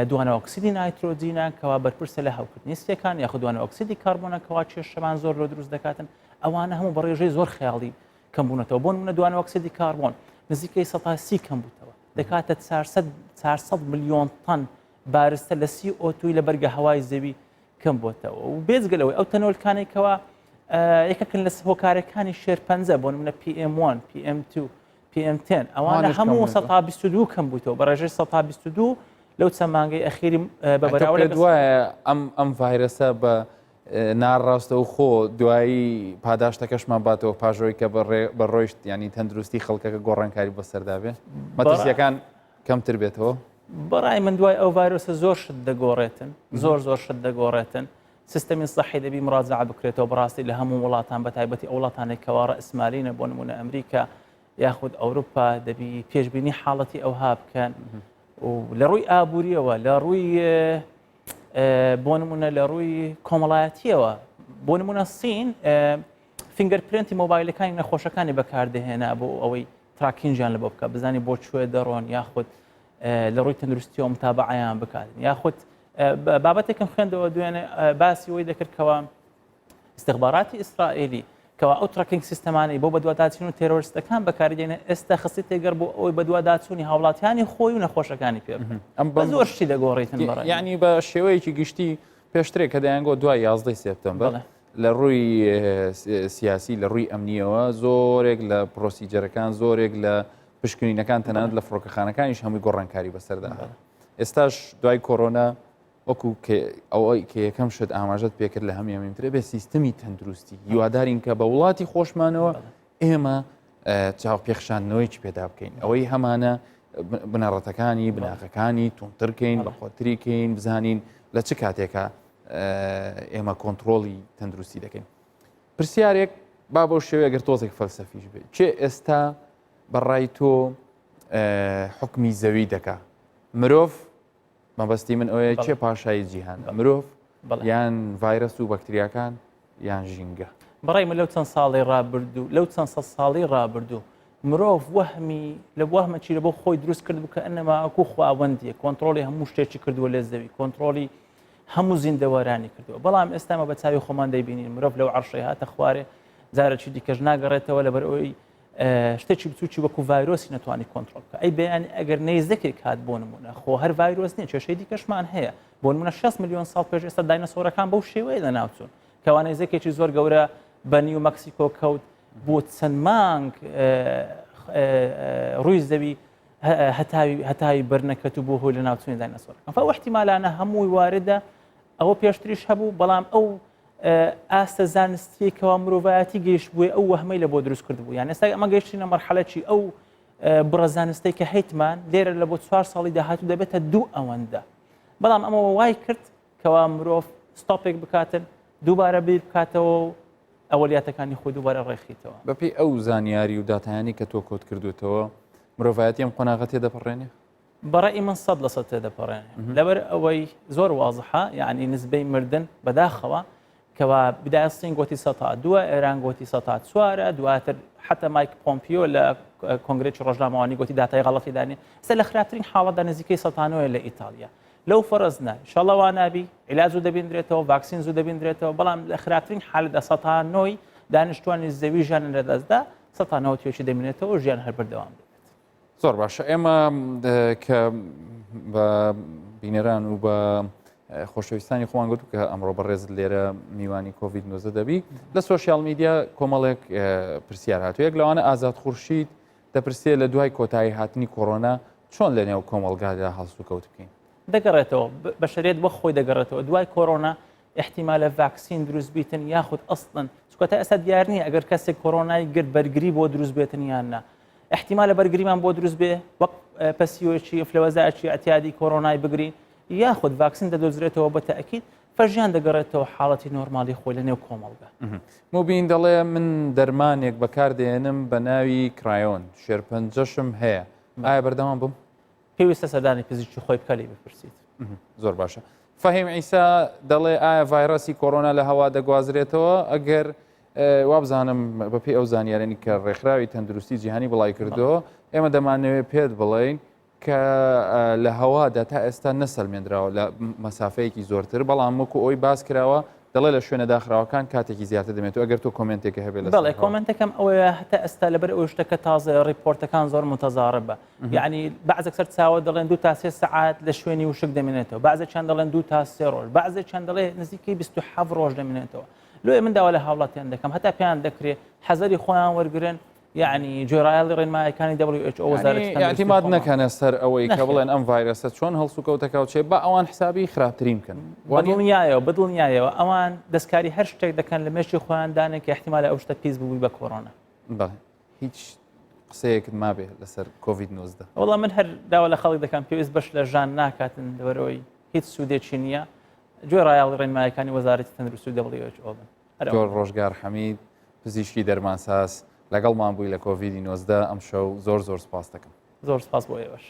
دوانە ئۆکسیدی نایترۆجینە کەوا بەرپرسە لە هەوکردنی سیەکان یاخود دوانە ئۆکسیدی کاربۆنە کەوا کێشەمان زۆر لۆ دروست دەکاتن ئەوانە هەموو بە ڕێژەی زۆر خەیاڵی کەم بوونەتەوە بۆ نمونە دوانە ئۆکسیدی کاربۆن نزیکەی 30 کەم بووتەوە دەکاتە 400 میلیۆن تەن بارستە لە CO2 ی لە بەرگە هەوای زەوی کەم بۆتەوە و بێجگە لەوەی ئەو تەنۆلکانەی کەوا یەکێکن لە هۆکارەکانی شێرپەنجە بۆ نمونە PM1 PM2 PM10 ئەوانە هەموو 122 کەم بوویتەوە بە ڕێژەی 122 لەو چەند مانگەی ئەخیری بە بەراورد وایە ئەم ئەم ڤایرەسە بە ناڕاستەوخۆ دوایی پاداشتەکەشمان باتەوە پاژەوەی کە بە ڕۆیشت ینی تەندروستی خەڵکەکە گۆڕانکاری بەسەردا بێ مەترسیەکان کەمتر بێتەوە؟ بەڕای من دوای ئەو ڤایرۆسە زۆر شت دەگۆڕێتن زۆر زۆر شت دەگۆڕێتن سیستەمی سەحی دەبی مراجعە بکرێتەوە بەڕاستی لە هەموو وڵاتان بە تایبەتی ئەو وڵاتانێک کەوا ڕەئسمالینە بۆ نمونە ئەمریکا. یاخود ئەوروپا دەبی پێشبینی حاڵەتی ئەوها بکەن و لە ڕووی ئابووریەوە لە ڕووی بۆ نمونە لە ڕووی کۆمەڵایەتیەوە بۆ نمونە سین fingerprint ی مۆبایلەکانی نەخۆشەکانی بەکاردەهێنا بۆ ئەوەی tracking یان لە بۆ بکە بزانانی بۆ کوێ دەڕۆن یاخود لە ڕووی تەندروستیەوە متابعیان بکات یاخود بابەتێکم خوێندەوە دوێنێ باسی وی دەکرد کەەوە ئیستخباراتی ئیسرائیلی کەوا ئەو tracking system انەی بۆ بەدواداچوون و تێرۆرستەکان بەکاری دێنێ ئێستا خستی تێگەر بۆ ئەوەی بەدواداچوونی هاوڵاتیانی خۆی و نەخۆشەکانی پێ بکەن. ئەم بە زۆر شتی دەگۆڕیتن بەڕای من. یعنی بە شێوەیەکی گشتی پێشترێک کە دەیانگۆ دوای یازدەی سێپتەمبەر بەڵێ. لە ڕووی سیاسی لە ڕووی ئەمنیەوە زۆرێک لە procedure ەکان زۆرێک لە پشکنینەکان تەنانەت لە فڕۆکەخانەکانیش هەمووی گۆڕانکاری بەسەردا هات. ئێستاش دوای کۆرۆنا وەکو ئەوەی کە یەکەم شت ئاماژەت پێکرد لە هەمووی مهمترە بێ سیستمی تەندروستی هیوادارین کە بە وڵاتی خۆشمانەوە ئێمە چاو پێخشاندنەوەیکی پێدا بکەین ئەوەی هەمانە بنەڕەتەکانی بناغەکانی تونترکەین بە خۆتریکەین بزانین لە چ کاتێکە ئێمە کۆنتترۆلی تەندروستی دەکەین پرسیارێک با بۆ شێوەیە گەر تۆزێک فەلسەفیش بێت چێ ئێستا بەڕای تۆ حکمی زەوی دەکا مرۆڤ مەبەستی من ئەوەیە کێ پاشای جیهانە مرۆڤ یان ڤایرەس و بەکتریاکان یان ژینگە؟ بەڕای من لەو چەند ساڵی ڕابردوو لەو چەند سەد ساڵی ڕابردوو مرۆڤ وەهمی لە وەهمەکی لە بۆ خۆی دروست کرد بوو کە ئەنەما ئەکو خواوەندیە کۆنتترۆلی هەموو شتێکی کردووە لە زەوی کۆنتترۆلی هەموو زیندەوەرانی کردووە بەڵام ئێستامە بە چاوی خۆمان دەیبینین مرۆڤ لەو عەرشەی هاتە خوارێ جارێکی دیکەش ناگەڕێتەوە لەبەر ئەوی شتێکی بچوکی وەکو ڤایرۆسی نەتوانی کۆنترۆل بکە ئەی بەیانی ئەگەر نەیزەکێک هات بۆ نمونە خۆ هەر ڤایرۆس نییە کێشەی دیکەشمان هەیە بۆ نمونە 6 میلیۆن ساڵ پێش ئێستا داینەسۆرەکان بەو شێوەیە لەناوچوون کەوا نەیزەکێکی زۆر گەورە بە نیو مەکسیکۆ کەوت بۆ چەند مانگ ڕووی زەوی هەتاوی هەتاوی بەرنەکەت و بۆ هۆی لە ناوچوونی داینەسۆرەکان فەو احتیمالانە هەمووی واردە ئەوە پێشتریش هەبوو بەڵام ئەو ئاستە زانستیەی کەوا مرۆڤایەتی گەیشتبووی ئەو وەهمەی لە بۆ دروست کردبوو یان ئێستا ئەمە گەیشتینە مەرحەلەکی ئەو بڕە زانستەی کە هەیتمان لێرە لە بۆ چوار ساڵی داهاتوو دەبێتە دوو ئەوەندە بەڵام ئەمەوە وای کرد کەوا مرۆڤ stop ێک بکاتن دووبارە بیر بکاتەوە و ئەولیاتەکانی خۆی دووبارە ڕێخیتەوە. بەپێی ئەو زانیاری و داتایانی کە تۆ کۆت کردوتەوە مرۆڤایەتی ئەم قۆناغە تێدەپەڕێنێ؟ بەڕەئی من 100% تێدەپەڕێنێ لەبەر ئەوەی زۆر وازحە یعنی نسبەی مردن بەداخەوە کەوا بدایە سین گۆتی سەتا دووە ئێران گۆتی سەتا چوارە دواتر حتا مایک پۆمپیۆ لە کۆنگرێکی ڕۆژنامەوانی گۆتی داتای غەڵەتی دانێ ئێستا لە خراپترین حاڵەتدا نزیکەی سەتانەوەی لە ئیتالیا لەو فەرز نا ئینشاڵڵا وا نابی عیلاج زوو دەبیندرێتەوە ڤاکسین زوو دەبیندرێتەوە بەڵام لە خراپترین حالەتدا سەتا نۆی دانیشتوانی زەوی ژیان لەدەستدا سەتا نەوەتیەکی دەمێنێتەوە ژیان هەر بەردەوام دەبێت. زۆر باشە ئێمە کە بە بینەران و بە خۆشەویستانی خۆمان گوت کە ئەمڕۆ بەڕێزت لێرە میوانی کۆڤید 19 دەبی لە social media کۆمەڵێک پرسیار هاتو یەک لەوانە ئازاد خورشید دەپرسێ لە دوای کۆتایی هاتنی کۆرۆنا چۆن لە نێو کۆمەڵگادا هەڵسوکەوت بکەین دەگەڕێتەوە بەشەرێت بۆ خۆی دەگەڕێتەوە دوای کۆرۆنا احتیمالە ڤاکسین دروست بیتن یاخود ئەسڵەن چونکە تا ئێستا دیار نییە ئەگەر کەسێک کۆرۆنای گرت بەرگری بۆ دروست بێتن یان نا احتیمالە بەرگریمان بۆ دروست بێ وەک پەسیۆکی ئینفلەوەزایەکی ئەتیادی کۆرۆنای بگرین یاخود ڤاکسین دەدۆزرێتەوە بە تەئکید فەژیان دەگەڕێتەوە حاڵەتی نۆرمالی خۆی لە نێو کۆمەڵگە. موبین دەڵێ من دەرمانێک بەکاردێنم بە ناوی کرایۆن شێرپەنجەشم هەیە ئایا بەردەوام بم؟ پێویستە سەردانی پزیشکی خۆی بکە لێی بپرسیت. زۆر باشە. فەهیم عیسا دەڵێ ئایا ڤایرەسی کۆرۆنا لە هەوا دەگوازرێتەوە؟ ئەگەر وابزانم بەپێی ئەو زانیارانی کە ڕێکخراوی تەندروستی جیهانی بڵای کردەوە ئێمە دەمانەوێت پێت بڵین کە لە هەوادا تا ئێستا نەسەلمێنراوە لە مەسافەیەکی زۆرتر بەڵام وەکو ئەوی باس کراوە دەڵێ لە شوێنە داخراوەکان کاتێکی زیاتر دەمێت و ئەگەر تۆ comment ێکە هەبێت لەسەر بەڵێ comment ەکەم ئەوەیە هەتا ئێستا لەبەر ئەوەی شتەکە تازەیە report ەکان زۆر متەزاربە یعنی بەعزێک سەرچاوە دەڵێن دو تا سێ سەعات لە شوێنی وشک دەمێنێتەوە بەعزێکیان دەڵێن دو تا سێ ڕۆژ بەعزێکیان دەڵێ نزیکەی 27 ڕۆژ دەمێنێتەوە لۆیە من داوا لە هاوڵاتیان دەکەم هەتا پێیان دەکرێ حەزەری خۆیان وەرگن یعنی گوێڕایەڵی ڕێنمایەکانی WHO وەزارەتی تەندروستی اعتماد نەکەنە سەر ئەوەی کە بڵێن ئەم ڤایرەسە چۆن هەڵسوکەوتەکە و چێ با ئەوان حسابی خراپترین بکەن بەدڵنیایەوە بەدڵنیایەوە ئەوان دەستکاری هەر شتێک دەکەن لە مێشکی خۆیان دانێن کە احتیمالە ئەو شتە پیس بووی بە کۆرۆنا. بەڵێ هیچ قسەیەکت مابێ لەسەر کۆڤید 19؟ وەڵا من هەر داوا لە خەڵک دەکەم پێویست بەش لە ژان ناکاتن لەبەرئەوەی هیچ سوودێکی نییە گوێڕایەڵی ڕێنمایەکانی وەزارەتی تەندروستی و WHO بن. دکتۆر ڕۆژگار حەمید پزیشکی دەرمانساز. لەگەڵمان بووی لە کۆڤیدی 19 ئەم شەو زۆر زۆر سپاس دەکەم. زۆر سپاس بۆ ئێوەش.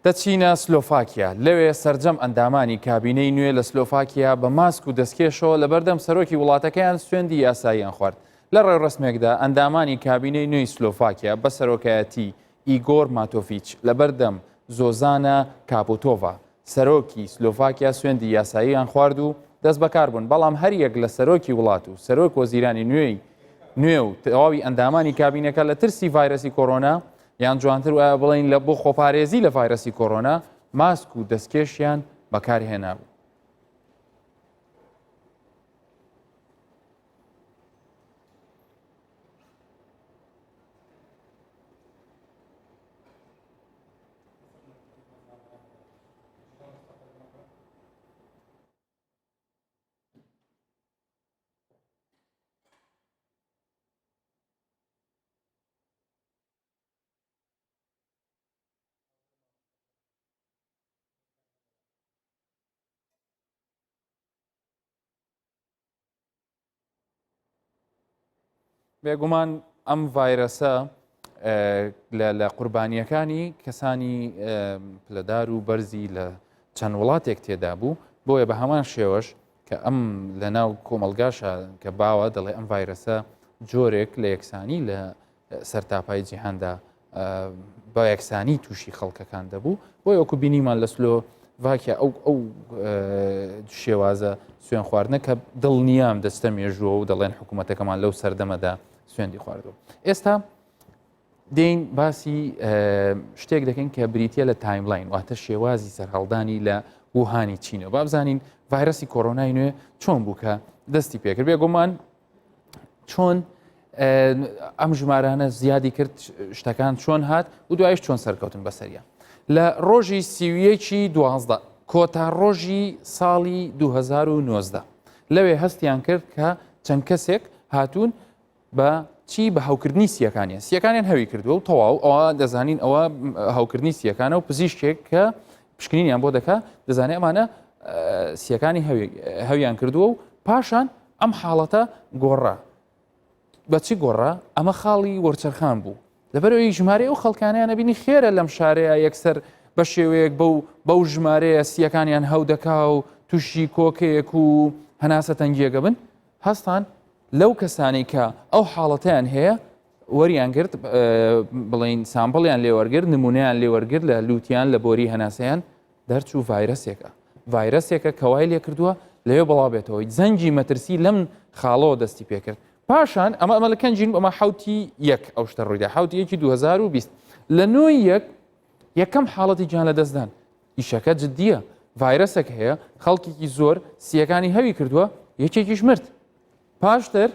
دەچینە سلۆفاکیا، لەوێ سەرجەم ئەندامانی کابینەی نوێ لە سلۆفاکیا بە ماسک و دەستکێشەوە لەبەردەم سەرۆکی وڵاتەکەیان سوێندی یاساییان خوارد. لە ڕێوڕەسمێکدا ئەندامانی کابینەی نوێی سلۆفاکیا بە سەرۆکایەتی ئیگۆر ماتۆڤیچ لەبەردەم زۆزانا کاپوتۆڤا سەرۆکی سلۆڤاکیا سوێندی یاساییان خوارد و دەستبەکار بوون، بەڵام هەریەک لە سەرۆکی وڵات و سەرۆک وەزیرانی نوێی نوێ و تەواوی ئەندامانی کابینەکە لە ترسی ڤایرەسی کۆرۆنا یان جوانتر وایە بڵێین لە بۆ خۆپارێزی لە ڤایرەسی کۆرۆنا ماسک و دەستکێشیان بەکارهێنابوو. بێگومان ئەم ڤایرەسە لە قوربانیەکانی کەسانی پلەدار و بەرزی لە چەند وڵاتێک تێدا بوو بۆیە بە هەمان شێوەش کە ئەم لە ناو کۆمەلگاشە کە باوە دەڵێ ئەم ڤایرەسە جۆرێک لە یەکسانی لە سەرتاپای جیهاندا بە یەکسانی تووشی خەڵکەکان دەبوو بۆی وەکو بینیمان لە سلۆڤاکیا ئەو ئەو شێوازە سوێن خواردنە کە دڵنیام دەستە مێژووە و دەڵێن حکوومەتەکەمان لەو سەردەمەدا سوێندی خواردووە ئێستا دێین باسی شتێک دەکەین کە بریتە لە timeline واتە شێوازی سەرهەڵدانی لە ووهانی چینەوە بابزانین ڤایرەسی کۆرۆنای نوێ چۆن بوو کە دەستی پێکرد بێگومان چۆن ئەم ژمارانە زیادی کرد شتەکان چۆن هات و دوایش چۆن سەرکەوتن بەسەریان لە ڕۆژی سیویەکی دوازدە کۆتا ڕۆژی ساڵی 2019 لەوێ هەستیان کرد کە چەند کەسێک هاتوون بە چی بە هەوکردنی سیەکانیان سیەکانیان هەوی کردووە و تەواو ئەوە دەزانین ئەوە هەوکردنی سیەکانە و پزیشکێک کە پشکنینیان بۆ دەکا دەزانێت ئەمانە سیەکانی هەویان کردووە و پاشان ئەم حاڵەتە گۆڕا بەچی گۆڕا ئەمە خاڵی وەرچەرخان بوو لەبەرەوەی ژمارەی ئەو خەڵکانیان نەبینی خێرە لەم شارەیە یەکسەر بە شێوەیەک بەو بەو ژمارەیە سیەکانیان هەو دەکا و تووشی کۆکەیەک و هەناسە تەنگیەکە بن هەستان لەو کەسانەی کە ئەو حاڵەتیان هەیە وەریان گرت بڵین sample یان لێوەرگرت نمونەیان لێوەرگرت لە لوتیان لە بۆری هەناسەیان دەرچوو ڤایرەسێکە ڤایرەسێکە کەوای لێ کردووە لەوێ بڵاو بێتەوەی زەنگی مەترسی لەم خاڵەوە دەستی پێکرد پاشان ئەمە ئەمە لە کەنجین ئەمە حوتی یەک ئەو شتە ڕوویدا حوتی یەکی 2020 لە نۆی یەک یەکەم حاڵەتی گیان لە دەستدان ئیشەکە جددیە ڤایرەسێک هەیە خەڵکێکی زۆر سیەکانی هەوی کردووە یەکێکیش مرد پاشتر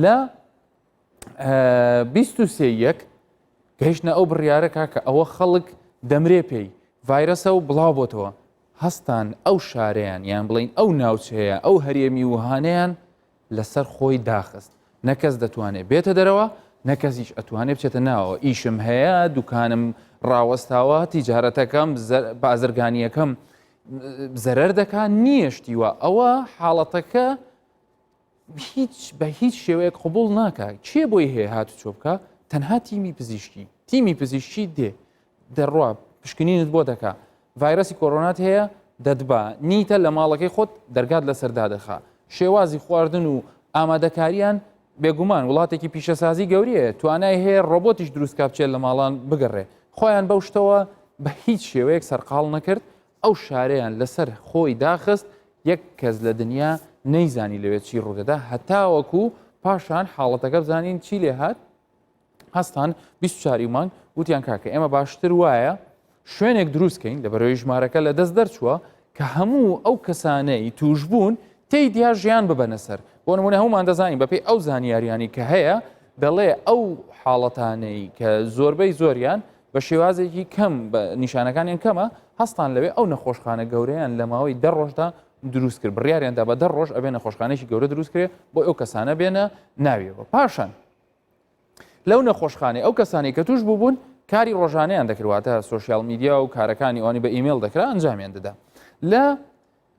لە 23 یەک گەیشتە ئەو بڕیارە کاکە ئەوە خەڵک دەمرێ پێی ڤایرەسە و بڵاو بۆتەوە هەستان ئەو شارەیان یان بڵین ئەو ناوچەیە ئەو هەرێمی وهانیان لەسەر خۆی داخست نە کەس دەتوانێت بێتە دەرەوە نە کەسیش ئەتوانێت بچێتە ناوە ئیشم هەیە دوکانم ڕاوەستاوە تیجارەتەکەم بازرگانیەکەم زەرەر دەکا نییە شتیوە ئەوە حاڵەتەکە هیچ بە هیچ شێوەیەک قوبول ناکە کێ بۆی هەیە هاتوچۆ بکە تەنها تیمی پزیشکی تیمی پزیشکی دێ دەڕوا پشکنینت بۆ دەکا ڤایرەسی کۆرۆنات هەیە دەتبا نیتە لە ماڵەکەی خۆت دەرگات لەسەر دادەخا شێوازی خواردن و ئامادەکاریان بێگومان وڵاتێکی پیشەسازی گەورەیە توانای هەیە ڕۆبۆتیش دروست کا بچێت لە ماڵان بگەڕێ خۆیان بەو شتەوە بە هیچ شێوەیەک سەرقاڵ نەکرد ئەو شارەیان لەسەر خۆی داخست یەک کەس لە دنیا نەیزانی لەوێ چی ڕوودەدا هەتاوەکو پاشان حاڵەتەکە بزانین چی لێ هات هەستان 24 ی مانگ وتیان کاکە ئێمە باشتر وایە شوێنێک دروستکەین لە بەرەوەی ژمارەکە لە دەست دەرچووە کە هەموو ئەو کەسانەی توشببوون تێیدا ژیان ببەنە سەر بۆ نمونە هەمومان دەزانین بەپێی ئەو زانیاریانی کە هەیە دەڵێ ئەو حاڵەتانەی کە زۆربەی زۆریان بە شێوازێکی کەم بە نیشانەکانیان کەمە هەستان لەوێ ئەو نەخۆشخانە گەورەیان لە ماوەی دە ڕۆژدا دروست کرد بڕیاریاندا بە دە ڕۆژ ئەبێ نەخۆشخانێکی گەورە دروست کرێ بۆ ئەو کەسانە بێنە ناویەوە پاشان لەو نەخۆشخانەی ئەو کەسانی کە توش بووبوون کاری ڕۆژانەیان دەکرد واتە social media و کارەکانی ئەوانی بە ئیمێل دەکرا ئەنجامیان دەدا لە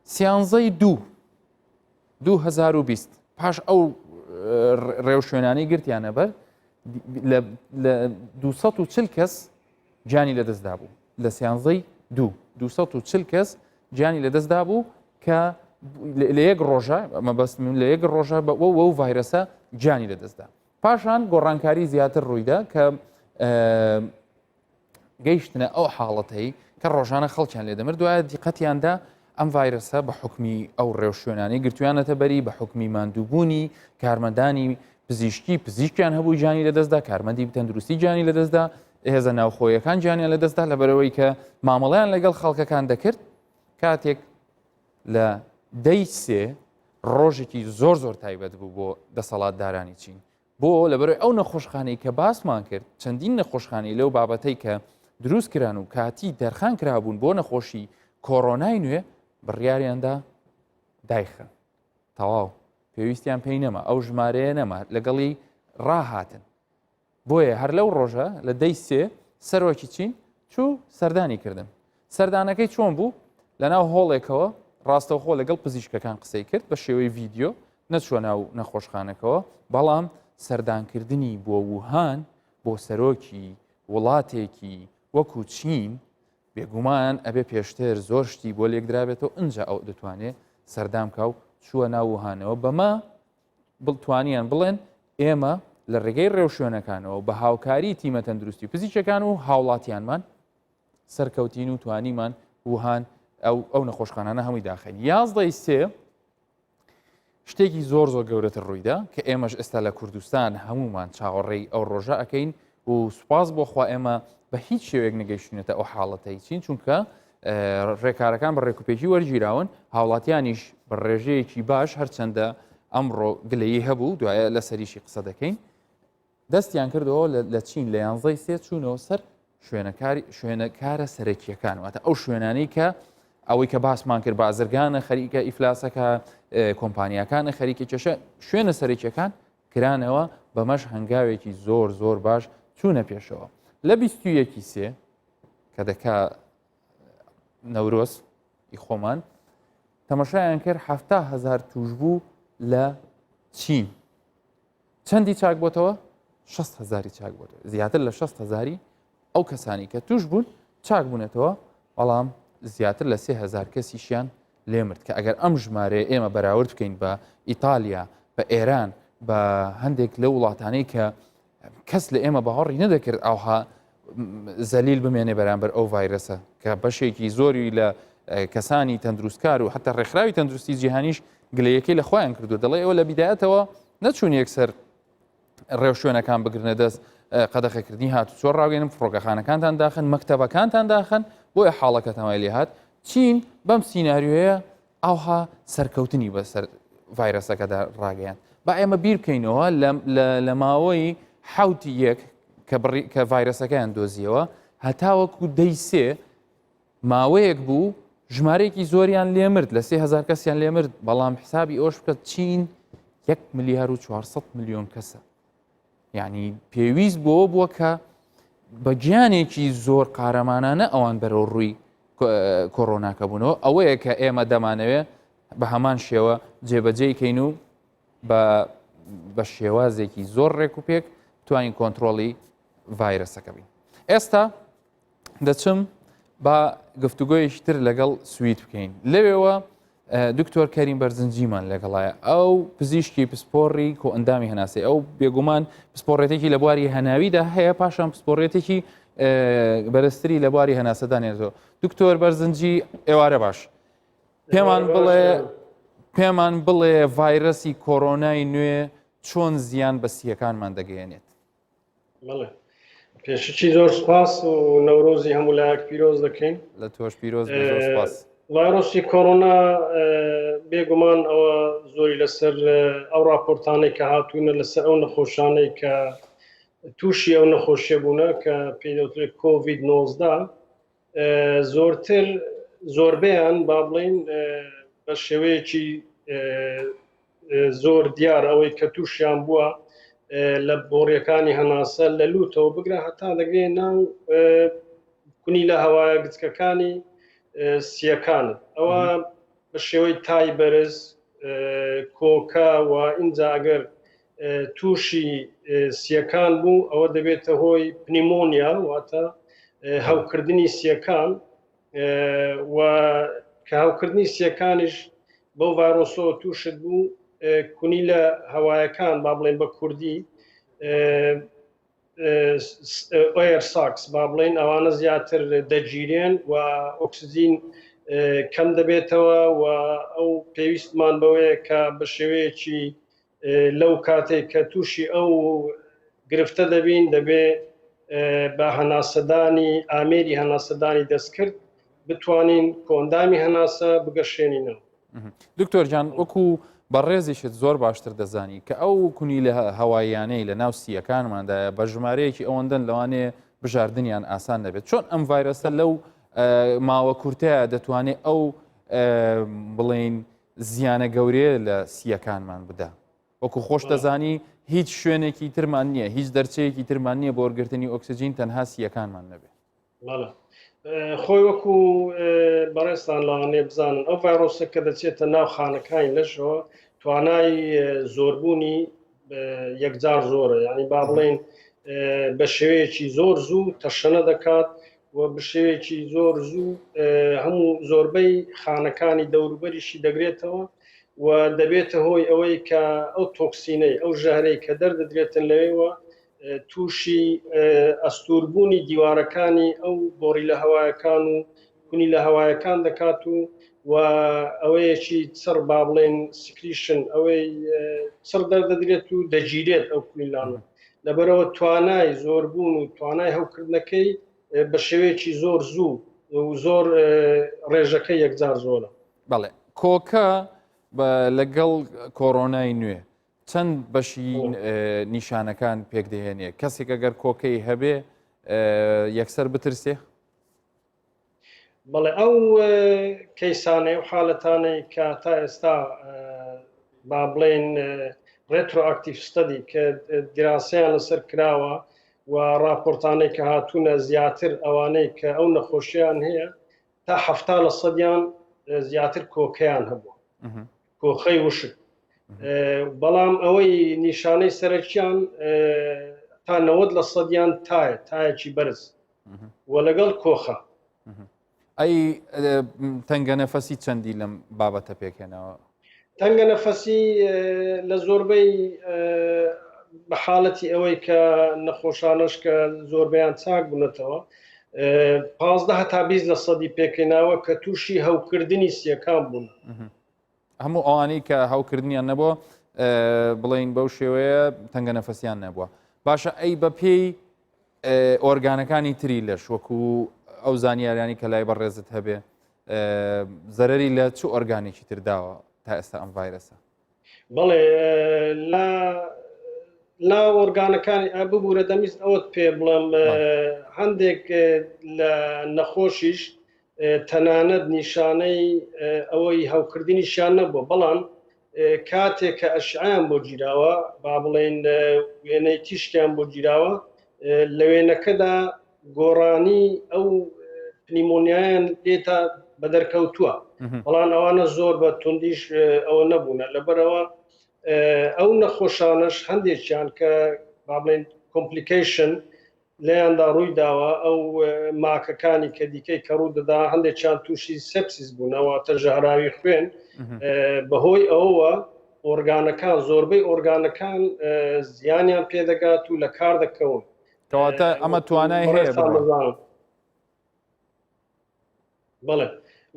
سیانزەی دوو 2020 پاش ئەو ڕێوشوێنانەی گرتیانە بەر لە 240 کەس گیانی لەدەستدا بوو لە سیانزەی دوو 240 کەس گیانی لەدەستدا بوو کە لە یەک ڕۆژە مەبەست من لە یەک ڕۆژە بە ئەو ڤایرەسە گیانی لەدەستدا پاشان گۆڕانکاری زیاتر ڕوویدا کە گەیشتنە ئەو حاڵەتەی کە ڕۆژانە خەڵکیان لێ دەمرد دوایە دیقەتیاندا ئەم ڤایرەسە بە حکمی ئەو ڕێوشوێنانەی گرتویانەتە بەری بە حکمی ماندووبوونی کارمەندانی پزیشکی پزیشکیان هەبوو گیانی لەدەستدا کارمەندی تەندروستی گیانی لەدەستدا هێزە ناوخۆیەکان گیانیان لەدەستدا لەبەرەوەی کە مامەڵیان لەگەڵ خەڵکەکان دەکرد کاتێک لە دەی سێ ڕۆژێکی زۆر زۆر تایبەت بوو بۆ دەسەڵاتدارانی چین بۆ؟ لەبەرئەوەی ئەو نەخۆشخانەی کە باسمان کرد چەندین نەخۆشخانەی لەو بابەتەی کە دروست کران و کاتی تەرخان کرابوون بۆ نەخۆشی کۆرۆنای نوێ بڕیاریاندا دایخەن تەواو پێویستیان پێی نەما ئەو ژمارەیە نەما لەگەڵی ڕاهاتن بۆیە هەر لەو ڕۆژە لە دەی سێ سەرۆکی چین چوو سەردانی کردن سەردانەکەی چۆن بوو؟ لەناو هۆڵێکەوە ڕاستەوخۆ لەگەڵ پزیشکەکان قسەی کرد بە شێوەی ڤیدیۆ، نەچووە ناو نەخۆشخانەکەوە، بەڵام سەردانکردنی بۆ ووهان بۆ سەرۆکی وڵاتێکی وەکو چین بێگومان ئەبێ پێشتر زۆر شتی بۆ لێکدرابێتەوە ئنجا ئەو دەتوانێ سەردان بکا و چووە ناو ووهانەوە بەمە بتوانیان بڵێن ئێمە لە ڕێگەی ڕێوشوێنەکانەوە بە هاوکاری تیمە تەندروستی پزیشکەکان و هاوڵاتیانمان سەرکەوتین و توانیمان ووهان ئەو ئەو نەخۆشخانانە هەمووی داخین یازدەی سێ شتێکی زۆر زۆر گەورەتر ڕوویدا کە ئێمەش ئێستا لە کوردستان هەمومان چاوەڕێی ئەو ڕۆژە ئەەکەین و سوپاس بۆ خوا ئێمە بە هیچ شێوەیەک نەگەیشتونەتە ئەو حاڵەتەی چین چونکە ڕێکارەکان بە ڕێکوپێکی وەرگیراون هاوڵاتیانیش بە ڕێژەیەکی باش هەرچەندە ئەمڕۆ گلەیی هەبوو دوایە لەسەریشی قسە دەکەین دەستیان کردەوە لە چین لە یانزەی سێ چوونەوە سەر شوێنەکاری شوێنەکارە سەرەکیەکان واتە ئەو شوێنانەی کە ئەوەی کە باسمان کرد بازرگانە خەریکە ئیفلاسەکە کۆمپانیاکانە خەریکە کێشە شوێنە سەرەکیەکان کرانەوە بەمەش هەنگاوێکی زۆر زۆر باش چوونە پێشەوە لە 21 سێ کە دەکا نەورۆز ی خۆمان تەمەشایان کرد هزار توشبوو لە چین چەندی چاک بۆتەوە؟ 6 هزاری چاک بۆتەوە زیاتر لە 6 هزاری ئەو کەسانی کە توش بوون چاک بوونەتەوە بەڵام زیاتر لە 3000 کەسیشیان لێمرد کە ئەگەر ئەم ژمارەیە ئێمە بەراورد بکەین بە ئیتالیا بە ئێران بە هەندێک لە وڵاتانەی کە کەس لە ئێمە باوەڕی نەدەکرد ئەوها زەلیل بمێنێ بەرامبەر ئەو ڤایرەسە کە بەشێکی زۆری لە کەسانی تەندروستکار و حتا ڕێکخراوی تەندروستی جیهانیش گلەیەکەی لە خۆیان کردو دەڵێ ئەوە لە بیدایەتەوە نەچوون یەکسەر ڕێوشوێنەکان بگرنە دەست قەدەخەکردنی هاتوچۆ ڕاگەێنم فڕۆکەخانەکانتان داخن مەکتەبەکانتان داخن بۆیە حاڵەکەتان وای لێهات چین بەم سیناریۆیە ئاوها سەرکەوتنی بەسەر ڤایرەسەکەدا ڕاگەیاند. با ئێمە بیر بکەینەوە لە ماوەی حوتی یەک کە ڤایرەسەکەیان دۆزیەوە هەتاوەکو دەی سێ ماوەیەک بوو ژمارەیەکی زۆریان لێمرد لە 3000 کەسیان لێمرد بەڵام حسابی ئەوش بکە چین 1 ملیار و 400 میلیۆن کەسە یعنی پێویست بۆ بووە کە بە گیانێکی زۆر قارەمانانە ئەوان بەرەو ڕووی کۆرۆناکە بوونەوە ئەوەیە کە ئێمە دەمانەوێ بە هەمان شێوە جێبەجێی کەین و بە شێوازێکی زۆر ڕێک و پێک توانین کۆنتترۆلی ڤایرەسەکە بین ئێستا دەچم با گفتوگۆیەکی تر لەگەڵ سوید بکەین لەوێوە دکتۆر کەریم بەرزنجیمان لەگەڵایە ئەو پزیشکی پسپۆڕی کۆئەندامی هەناسەی ئەو بێگومان پسپۆڕێتێکی لە بواری هەناویدا هەیە پاشان پسپۆڕێتێکی بەرزتری لە بواری هەناسەدانێتەوە دکتۆر بەرزنجی ئێوارە باش پێمان بڵێ پێمان بڵێ ڤایرەسی کۆرۆنای نوێ چۆن زیان بە سیەکانمان دەگەیەنێت بەڵێ پێشکی زۆر سپاس و نەورۆزی هەموو لایەک پیرۆز دەکەین لە تۆش پیرۆز بێ، زۆر سپاس. ڤایرۆسی کۆرۆنا بێگومان ئەوە زۆری لەسەر ئەو راپۆرتانەی کە هاتوونە لەسەر ئەو نەخۆشانەی کە تووشی ئەو نەخۆشیە بوونە کە پێی دەوترێت کۆڤید 19 زۆرتر زۆربەیان با بڵین بە شێوەیەکی زۆر دیار ئەوەی کە تووشیان بووە لە بۆڕیەکانی هەناسە لە لوتەوە بگرە هەتا دەگرێ ناو کونی لە هەوایە گچکەکانی سیەکانت ئەوە بە شێوەی تای بەرز کۆکە و ئینجا ئەگەر. تووشی سیەکان بوو ئەوە دەبێتە هۆی pneumonia واتە هەوکردنی سیەکان و کە هەوکردنی سیەکانیش بەو ڤایرۆسەوە تووشت بوو کونی لە هەوایەکان با بڵێن بە کوردی air sacs با بڵێن ئەوانە زیاتر دەگیرێن و ئۆکسجین کەم دەبێتەوە و ئەو پێویستمان بەوەیە کە بە شێوەیەکی لەو کاتێک کە تووشی ئەو گرفتە دەبین دەبێ بە هەناسەدانی ئامێری هەناسەدانی دەستکرد بتوانین کۆئەندامی هەناسە بگەشێنینەوە. دکتۆر جان وەکو بەڕێزیشت زۆر باشتر دەزانی کە ئەو کونیلە هەواییانەی لە ناو سییەکانماندایە بە ژمارەیەکی ئەوەندەن لەوانەیە بژاردنیان ئاسان نەبێت چۆن ئەم ڤایرەسە لەو ماوە کورتەیە دەتوانێت ئەو بڵین زیانە گەورەیە لە سییەکانمان بدا وەکو خۆش دەزانی هیچ شوێنێکی ترمان نییە هیچ دەرچەیەکی ترمان نییە بۆ وەرگرتنی ئۆکسجین تەنها سییەکانمان نەبێت. بەڵێ خۆی وەکو بەڕێزتان لەوانەیە بزانن ئەو ڤایرۆسە کە دەچێتە ناو خانەکانی لەشەوە توانای زۆربوونی یەکجار زۆرە یعنی با بڵێن بە شێوەیەکی زۆر زوو تەشەنە دەکات و بە شێوەیەکی زۆر زوو هەموو زۆربەی خانەکانی دەوروبەریشی دەگرێتەوە و دەبێتە هۆی ئەوەی کە ئەو تۆکسینەی ئەو ژەهرەی کە دەردەدرێتن لەوێوە تووشی ئەستوربوونی دیوارەکانی ئەو بۆڕی لە هەوایەکان و کونی لە هەوایەکان دەکات و و ئەوەیەکی چڕ با بڵێن secretion ئەوەی چڕ دەردەدرێت و دەگیرێت ئەو کونیلانە لەبەرەوە توانای زۆربوون و توانای هەوکردنەکەی بە شێوەیەکی زۆر زوو و زۆر ڕێژەکە یەکجار زۆرە. بەڵێ کۆکە لەگەڵ کۆرۆنای نوێ چەند بەشی نیشانەکان پێکدەهێنێ کەسێک ئەگەر کۆکەی هەبێ یەکسەر بترسێ؟ بەڵێ ئەو کەیسانەی و حالەتانەی کە تا ئێستا با بڵێن retroactive study کە دیراسەیان لەسەر کراوە و راپۆرتانەی کە هاتوونە زیاتر ئەوانەی کە ئەو نەخۆشیان هەیە تا 70 لە سەدیان زیاتر کۆکەیان هەبووە کۆخەی وشک بەڵام ئەوەی نیشانەی سەرەکیان تا 90 لە سەدیان تایە تایەکی بەرز و لەگەڵ کۆخە. ئەی تەنگە نەفەسی چەندی لەم بابەتە پێکهێناوە؟ تەنگە نەفەسی لە زۆربەی بە حاڵەتی ئەوەی کە نەخۆشانەش کە زۆربەیان چاک بوونەتەوە پازدە هەتا 20 لە سەدی پێکهێناوە کە تووشی هەوکردنی سیەکان بوون. هەموو ئەوانەی کە هەوکردنیان نەبووە بڵین بەو شێوەیە تەنگە نەفەسیان نەبووە باشە ئەی بە پێی ئۆرگانەکانی تری لەش وەکو ئەو زانیاریانی کە لای بەڕێزت هەبێ زەرری لە چ ئۆرگانێکی تر داوە تا ئێستا ئەم ڤایرەسە؟ بەڵێ لە لە ئۆرگانەکانی ببوورە دەمیست ئەوەت پێ بڵێم هەندێک لە نەخۆشیش تەنانەت نیشانەی ئەوەی هەوکردنیشیان نەبووە بەڵام کاتێک کە ئەشعیان بۆ گیراوە با بڵێن وێنەی تیشکیان بۆ گیراوە لە وێنەکەدا گۆڕانی ئەو پنیمۆنیایان لێتا بەدەرکەوتووە بەڵام ئەوانە زۆر بە توندیش ئەوە نەبوونە لەبەرەوە ئەو نەخۆشانەش هەندێکیان کە با بڵێن complication لێیاندا ڕووی داوە، ئەو ماکەکانی کە دیکەی کە ڕوو دەدا هەندێکیان تووشی sepsis بوونە واتە ژەهراوی خوێن بەهۆی ئەوەوە ئۆرگانەکان زۆربەی ئۆرگانەکان زیانیان پێدەگات و لە کار دەکەون. کەواتە ئەمە توانای هەیە بڕوا. بەڵێ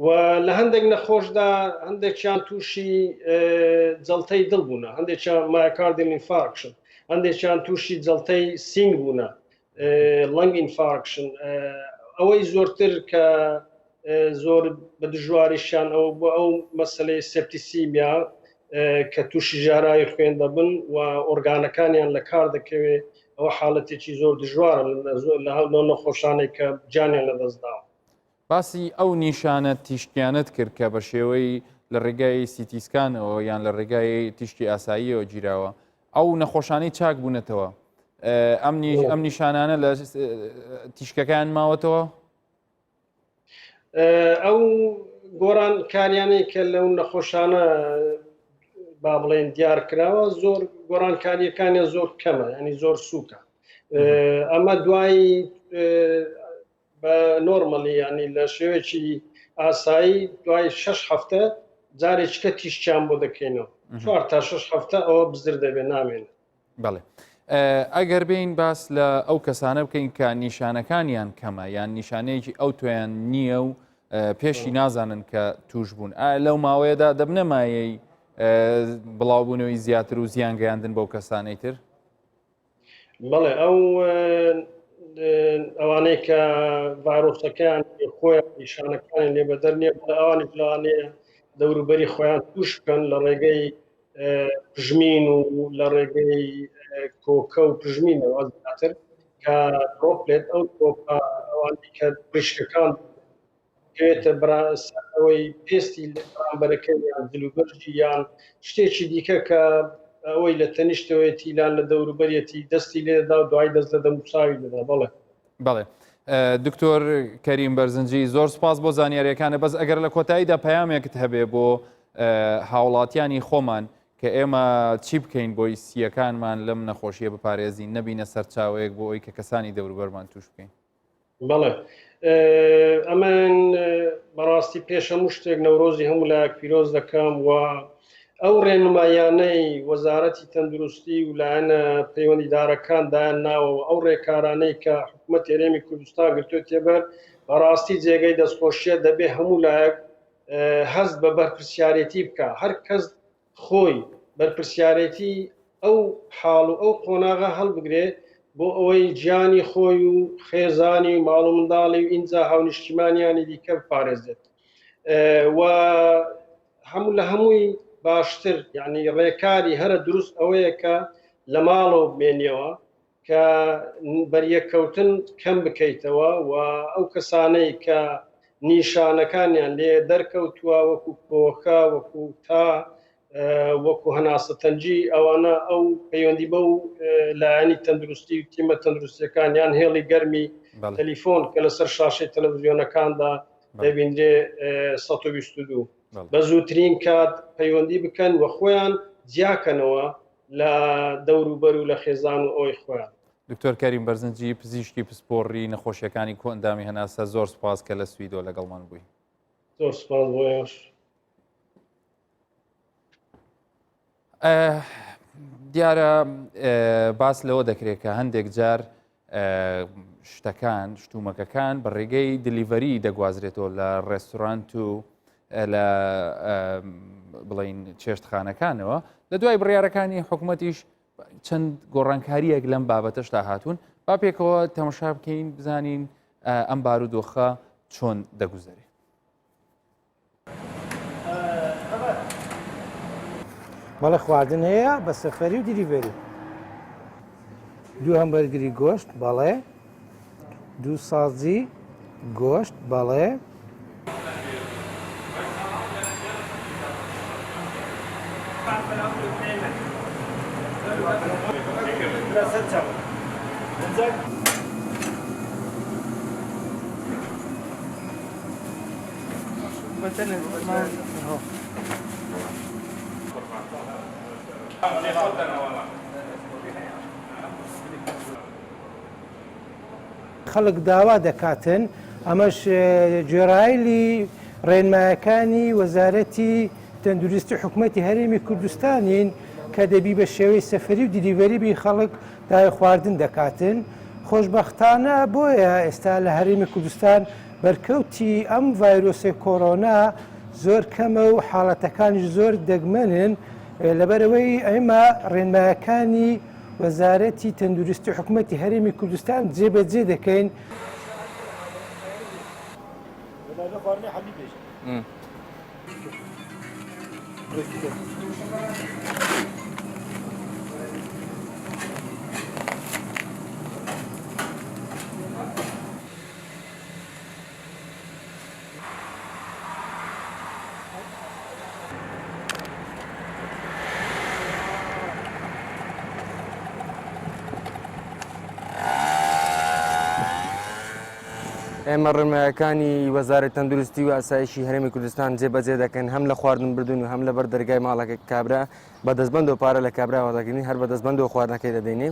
و لە هەندێک نەخۆشدا هەندێکیان تووشی جەڵتەی دڵ بوونە هەندێکیان myocardial infarction هەندێکیان تووشی جەڵتەی سینگ بوونە lung infarction ئەوەی زۆرتر کە زۆر بە دژواریشیان ئەو بۆ ئەو مەسلەی septicemia کە تووشی ژەهراوی خوێن دەبن و ئۆرگانەکانیان لە کار دەکەوێت ئەوە حاڵەتێکی زۆر دژوارە لە هەو نەخۆشانێک کە گیانیان لەدەستداوە. باسی ئەو نیشانە تیشکیانەت کرد کە بە شێوەی لە ڕێگای CT scan ەوە یان لە ڕێگای تیشکی ئاساییەوە گیراوە ئەو نەخۆشانەی چاک بوونەتەوە ئەم ئەم نیشانانە لە تیشکەکان ماوەتەوە؟ ئەو گۆڕان کاریانەی کە لەو نەخۆشانە با بڵێن دیار کراوە زۆر گۆڕانکاریەکانیان زۆر کەمە ینی زۆر سووکە ئەمە دوای بە نۆرمەلی ینی لە شێوەیەکی ئاسایی دوای شش هەفتە جارێککە تیشکیان بۆ دەکەینەوە چوار تا شش هەفتە ئەوە بزر دەبێت نامێنێت بەڵێ ئەگەر بین باس لە ئەو کەسانە بکەین کە نیشانەکانیان کەمە یان نیشانەیەکی ئەو تویان نییە و پێشی نازانن کە توش بوون ئایا لەو ماوەیەدا دەبنە مایەی بڵاوبوونەوەی زیاتر و زیان گەیاندن بەو کەسانەی تر؟ بەڵێ ئەو ئەوانەی کە ڤایرۆسەکەیان خۆیان نیشانەکانی لێ بەدەر نییە بەڵێ ئەوانیش لەوانەیە دەوروبەری خۆیان توش بکەن لە ڕێگەی پژمین و لە ڕێگەی کۆکە و پژمینەوە زیاتر کە droplet ئەو تۆپە ئەوانەی کە پریشکەکان دەکەوێتە ئەوەی پێستی بەرامبەرەکەی یان جلوبەرگی یان شتێکی دیکە کە ئەوەی لە تەنیشتەوەیەتی لان لە دەوروبەرەتی دەستی لێدا و دوای دەست لە دەموچاوی دەدا بەڵێ. بەڵێ دکتۆر کەریم بەرزنجی زۆر سپاس بۆ زانیاریەکانە بەس ئەگەر لە کۆتاییدا پەیامێکت هەبێ بۆ هاوڵاتیانی خۆمان کە ئێمە چی بکەین بۆی سیەکانمان لەم نەخۆشیە بپارێزین نەبینە سەرچاوەیەک بۆ ئەوی کە کەسانی دەوروبەرمان توش بکەین. بەڵێ ئەمن بەڕاستی پێش هەموو شتێک نەورۆزی هەموو لایەک پیرۆز دەکەم و ئەو ڕێنماییانەی وەزارەتی تەندروستی و لایەنە پەیوەندیدارەکان دایان ناوەوە ئەو ڕێکارانەی کە حکوومەت هەرێمی کوردستان گرتوێتێ بەر بەڕاستی جێگەی دەستخۆشیە دەبێ هەموو لایەک هەست بە بەرپرسیارێتی بکە هەر کەس خۆی بەرپرسیارێتی ئەو حاڵ و ئەو قۆناغە هەڵبگرێ بۆ ئەوەی گیانی خۆی و خێزانی و ماڵ و منداڵی و ئینجا هاونیشتیمانیانی دیکە بپارێزێت و هەموو لە هەمووی باشتر یعنی ڕێکاری هەرە دروست ئەوەیە کە لە ماڵەوە بمێنیەوە کە بەریەککەوتن کەم بکەیتەوە و ئەو کەسانەی کە نیشانەکانیان لێ دەرکەوتووە وەکو کۆکە وەکو تا وەکو هەناسەتەنگی ئەوانە ئەو پەیوەندی بەو لایەنی تەندروستی و تیمە تەندروستیەکان یان هێڵی گەرمی تەلیفۆن کە لەسەر شاشەی تەلەڤزیۆنەکاندا دەبینرێ 122 بە زووترین کات پەیوەندی بکەن و خۆیان جیاکەنەوە لە دەوروبەر و لە خێزان و ئەوەی خۆیان. دکتۆر کەریم بەرزنجی پزیشکی پسپۆڕی نەخۆشیەکانی کۆئەندامی هەناسە زۆر سوپاس کە لە سویدەوە لەگەڵمان بووی. زۆر سوپاس بۆ ئێوەش. دیارە باس لەوە دەکرێت کە هەندێک جار شتەکان شتومەکەکان بە ڕێگەی delivery دەگوازرێتەوە لە ڕێستورانت و لە بڵین چێشتخانەکانەوە لە دوای بڕیارەکانی حکوومەتیش چەند گۆڕانکاریەک لەم بابەتەشدا هاتوون با پێکەوە تەمەشا بکەین بزانین ئەم بارودۆخە چۆن دەگوزەرێ. بەڵێ خواردن هەیە بە سەفەری و delivery دوو هەمبەرگری گۆشت بەڵێ دوو سازی گۆشت بەڵێ. خەڵک داوا دەکاتن، ئەمەش گوێڕایەلی ڕێنمایەکانی وەزارەتی تەندروستی حکومەتی هەرێمی کوردستانین کە دەبی بە شێوەی سەفەری و delivery بی خەڵک داوای خواردن دەکاتن. خۆشبەختانە بۆیە ئێستا لە هەرێمی کوردستان بەرکەوتی ئەم ڤایرۆسەی کۆرۆنا زۆر کەمە و حاڵەتەکانیش زۆر دەگمەنن، لەبەرئەوەی ئێمە ڕێنمایەکانی وەزارەتی تەندروستی حکومەتی هەرێمی کوردستان جێبەجێ دەکەین. ئێمە ڕێنمایەکانی وەزارەتی تەندروستی و ئاسایشی هەرێمی کوردستان جێبەجێ دەکەین هەم لە خواردن بردن و هەم لەبەر دەرگای ماڵەکە کابرا بە دەستبەندەوە پارە لە کابرا وەردەگرین هەر بە دەستبەندەوە خواردنەکەی دەدەینێ.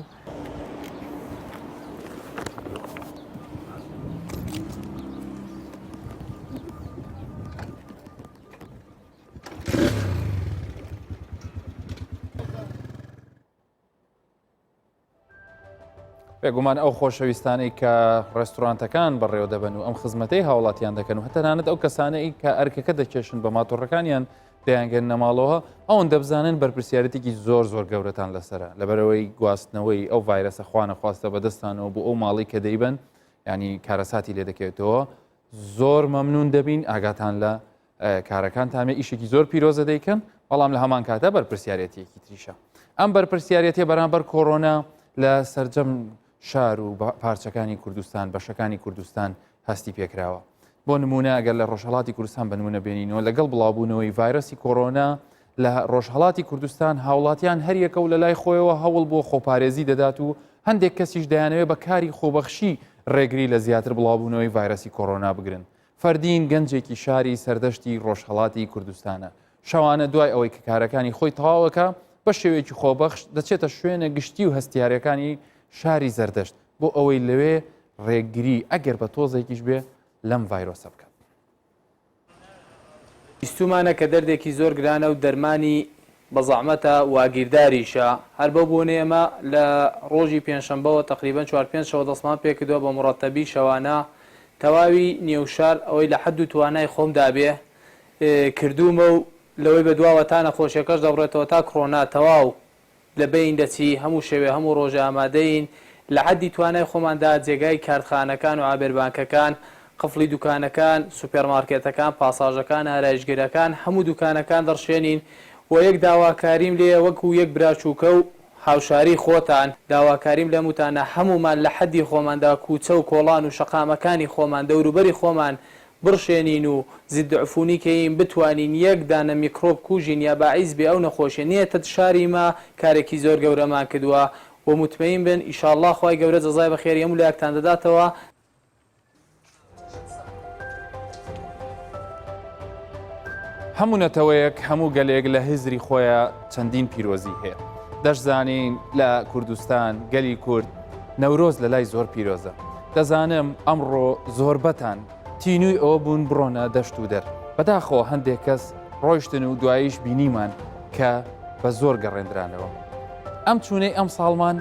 بێگومان ئەو خۆشەویستانەی کە ڕێستورانتەکان بەڕێوە دەبەن و ئەم خزمەتەی هاوڵاتیان دەکەن و هەتەنانەت ئەو کەسانەی کە ئەرکەکە دەکێشن بە ماتۆڕەکانیان دەیانگەنە ماڵەوە ئەوەن دەبزانن بەرپرسیارەتێکی زۆر زۆر گەورەتان لەسرە لەبەرەوەی گواستنەوەی ئەو ڤایرەسە خوانە خواستە بەدەستانەوە بۆ ئەو ماڵی کە دەیبەن ینی کارەساتی لێ دەکەوێتەوە زۆر مەمنون دەبین ئاگاتان لە کارەکانتان بێ ئیشێکی زۆر پیرۆزە دەیکەن بەڵام لە هەمان کاتە بەرپرسیارەتیەکی تریشە ئەم بەرپرسیارەتە بەرامبەر کۆرۆنا لە سرجەم شار و پارچەکانی کوردستان بەشەکانی کوردستان هەستی پێکراوە بۆ نمونە ئەگەر لە ڕۆژهڵاتی کوردستان بنمونە بێنینەوە لەگەڵ بڵاوبوونەوەی ڤایرۆسی کۆرۆنا لە ڕۆژهڵاتی کوردستان هاوڵاتیان هەریەکە و لە لای خۆیەوە هەوڵ بۆ خۆپارێزی دەدات و هەندێک کەسیش دەیانەوێت بە کاری خۆبەخشی ڕێگری لە زیاتر بڵاوبوونەوەی ڤایرۆسی کۆرۆنا بگرن فەردین گەنجێکی شاری سەردەشتی ڕۆژهەڵاتی کوردستانە. شەوانە دوای ئەوەی کە کارەکانی خۆی تەواوەکا، بە شێوەیەکی خۆبەخش دەچێتە شوێنە گشتی و هەستیارەکانی شاری زەردەشت بۆ ئەوەی لەوێ ڕێگری ئەگەر بە تۆزێکیش بێ لەم ڤایرۆسە بکات. بیستوومانە کە دەردێکی زۆر گرانە و دەرمانی بە زەعمەتە واگیرداریشە، هەر بەو بۆنەیە ئێمە لە ڕۆژی پێنجشەمبەوە تەقریبەن چوار پێنج شەوە دەستمان پێکردوە بە موڕەتەبی شەوانە تەواوی نێوشار ئەوەی لە حەد و توانای خۆمدا بێ کردوومە و لەوەی بەدواوە تا نەخۆشیەکەش دەبڕێتەوە تا کڕۆنا تەواو لە بەین دەچی هەموو شەوێ هەموو ڕۆژێ ئامادەین لە حەدی توانای خۆماندا جێگای کارتخانەکان و عابێربانکەکان قفڵی دوکانەکان سوپێرمارکێتەکان پاساژەکان ئارایشگرەکان هەموو دوکانەکان دەڕشێنین و یەک داواکاریم لێیە وەکو یەک براچووکە و هاوشاری خۆتان داواکاریم لەموتانە هەموومان لە حەدی خۆماندا کوچە و کۆڵان و شەقامەکانی خۆمان دەوروبەری خۆمان بڕشێنین و ضد عفونی کەین بتوانین یەک دانە میکرۆب کوژین یا باعیس بێ ئەو نەخۆشیە نێتە شاری مە کارێکی زۆر گەورەمان کردوە و موتمەین بن ئیشاڵڵا خوای گەورە جەزای بەخێری هەموو لایەکتان دەداتەوە. هەموو نەتەوەیەک هەموو گەلێک لە هزری خۆیان چەندین پیرۆزی هەیە دەشزانین لە کوردستان گەلی کورد نەورۆز لە لای زۆر پیرۆزە دەزانم ئەمڕۆ زۆربەتان تینووی ئەوە بوون بڕۆنە دەشت و دەر بەداخەوە هەندێک کەس ڕۆیشتن و دواییش بینیمان کە بە زۆر گەڕێندرانەوە ئەم چوونەی ئەم ساڵمان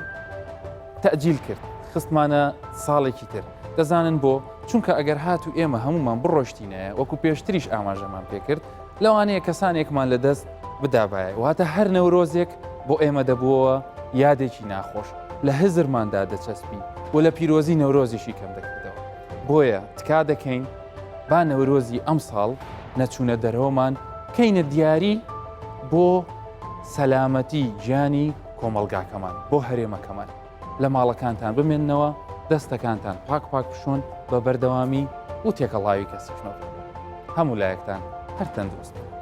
تەجیل کرد خستمانە ساڵێکی تر دەزانن بۆ چونکە ئەگەر هات و ئێمە هەمومان بڕۆشتینایە وەکو پێشتریش ئاماژەمان پێکرد لەوانەیە کەسانێکمان لە دەست بدابایە واتە هەر نەورۆزێک بۆ ئێمە دەبووەوە یادێکی ناخۆش لە هزرماندا دەچەسپی و لە پیرۆزی نەورۆزیشی کەم دەکردەوە بۆیە تکا دەکەین با نەورۆزی ئەمساڵ نەچوونە دەرەوەمان کەینە دیاری بۆ سەلامەتی گیانی کۆمەڵگاکەمان بۆ هەرێمەکەمان لە ماڵەکانتان بمێننەوە دەستەکانتان پاک پاک بشۆن بە بەردەوامی و تێکەڵاوی کەسیش مەبن هەموو لایەکتان هەر تەندروست بن.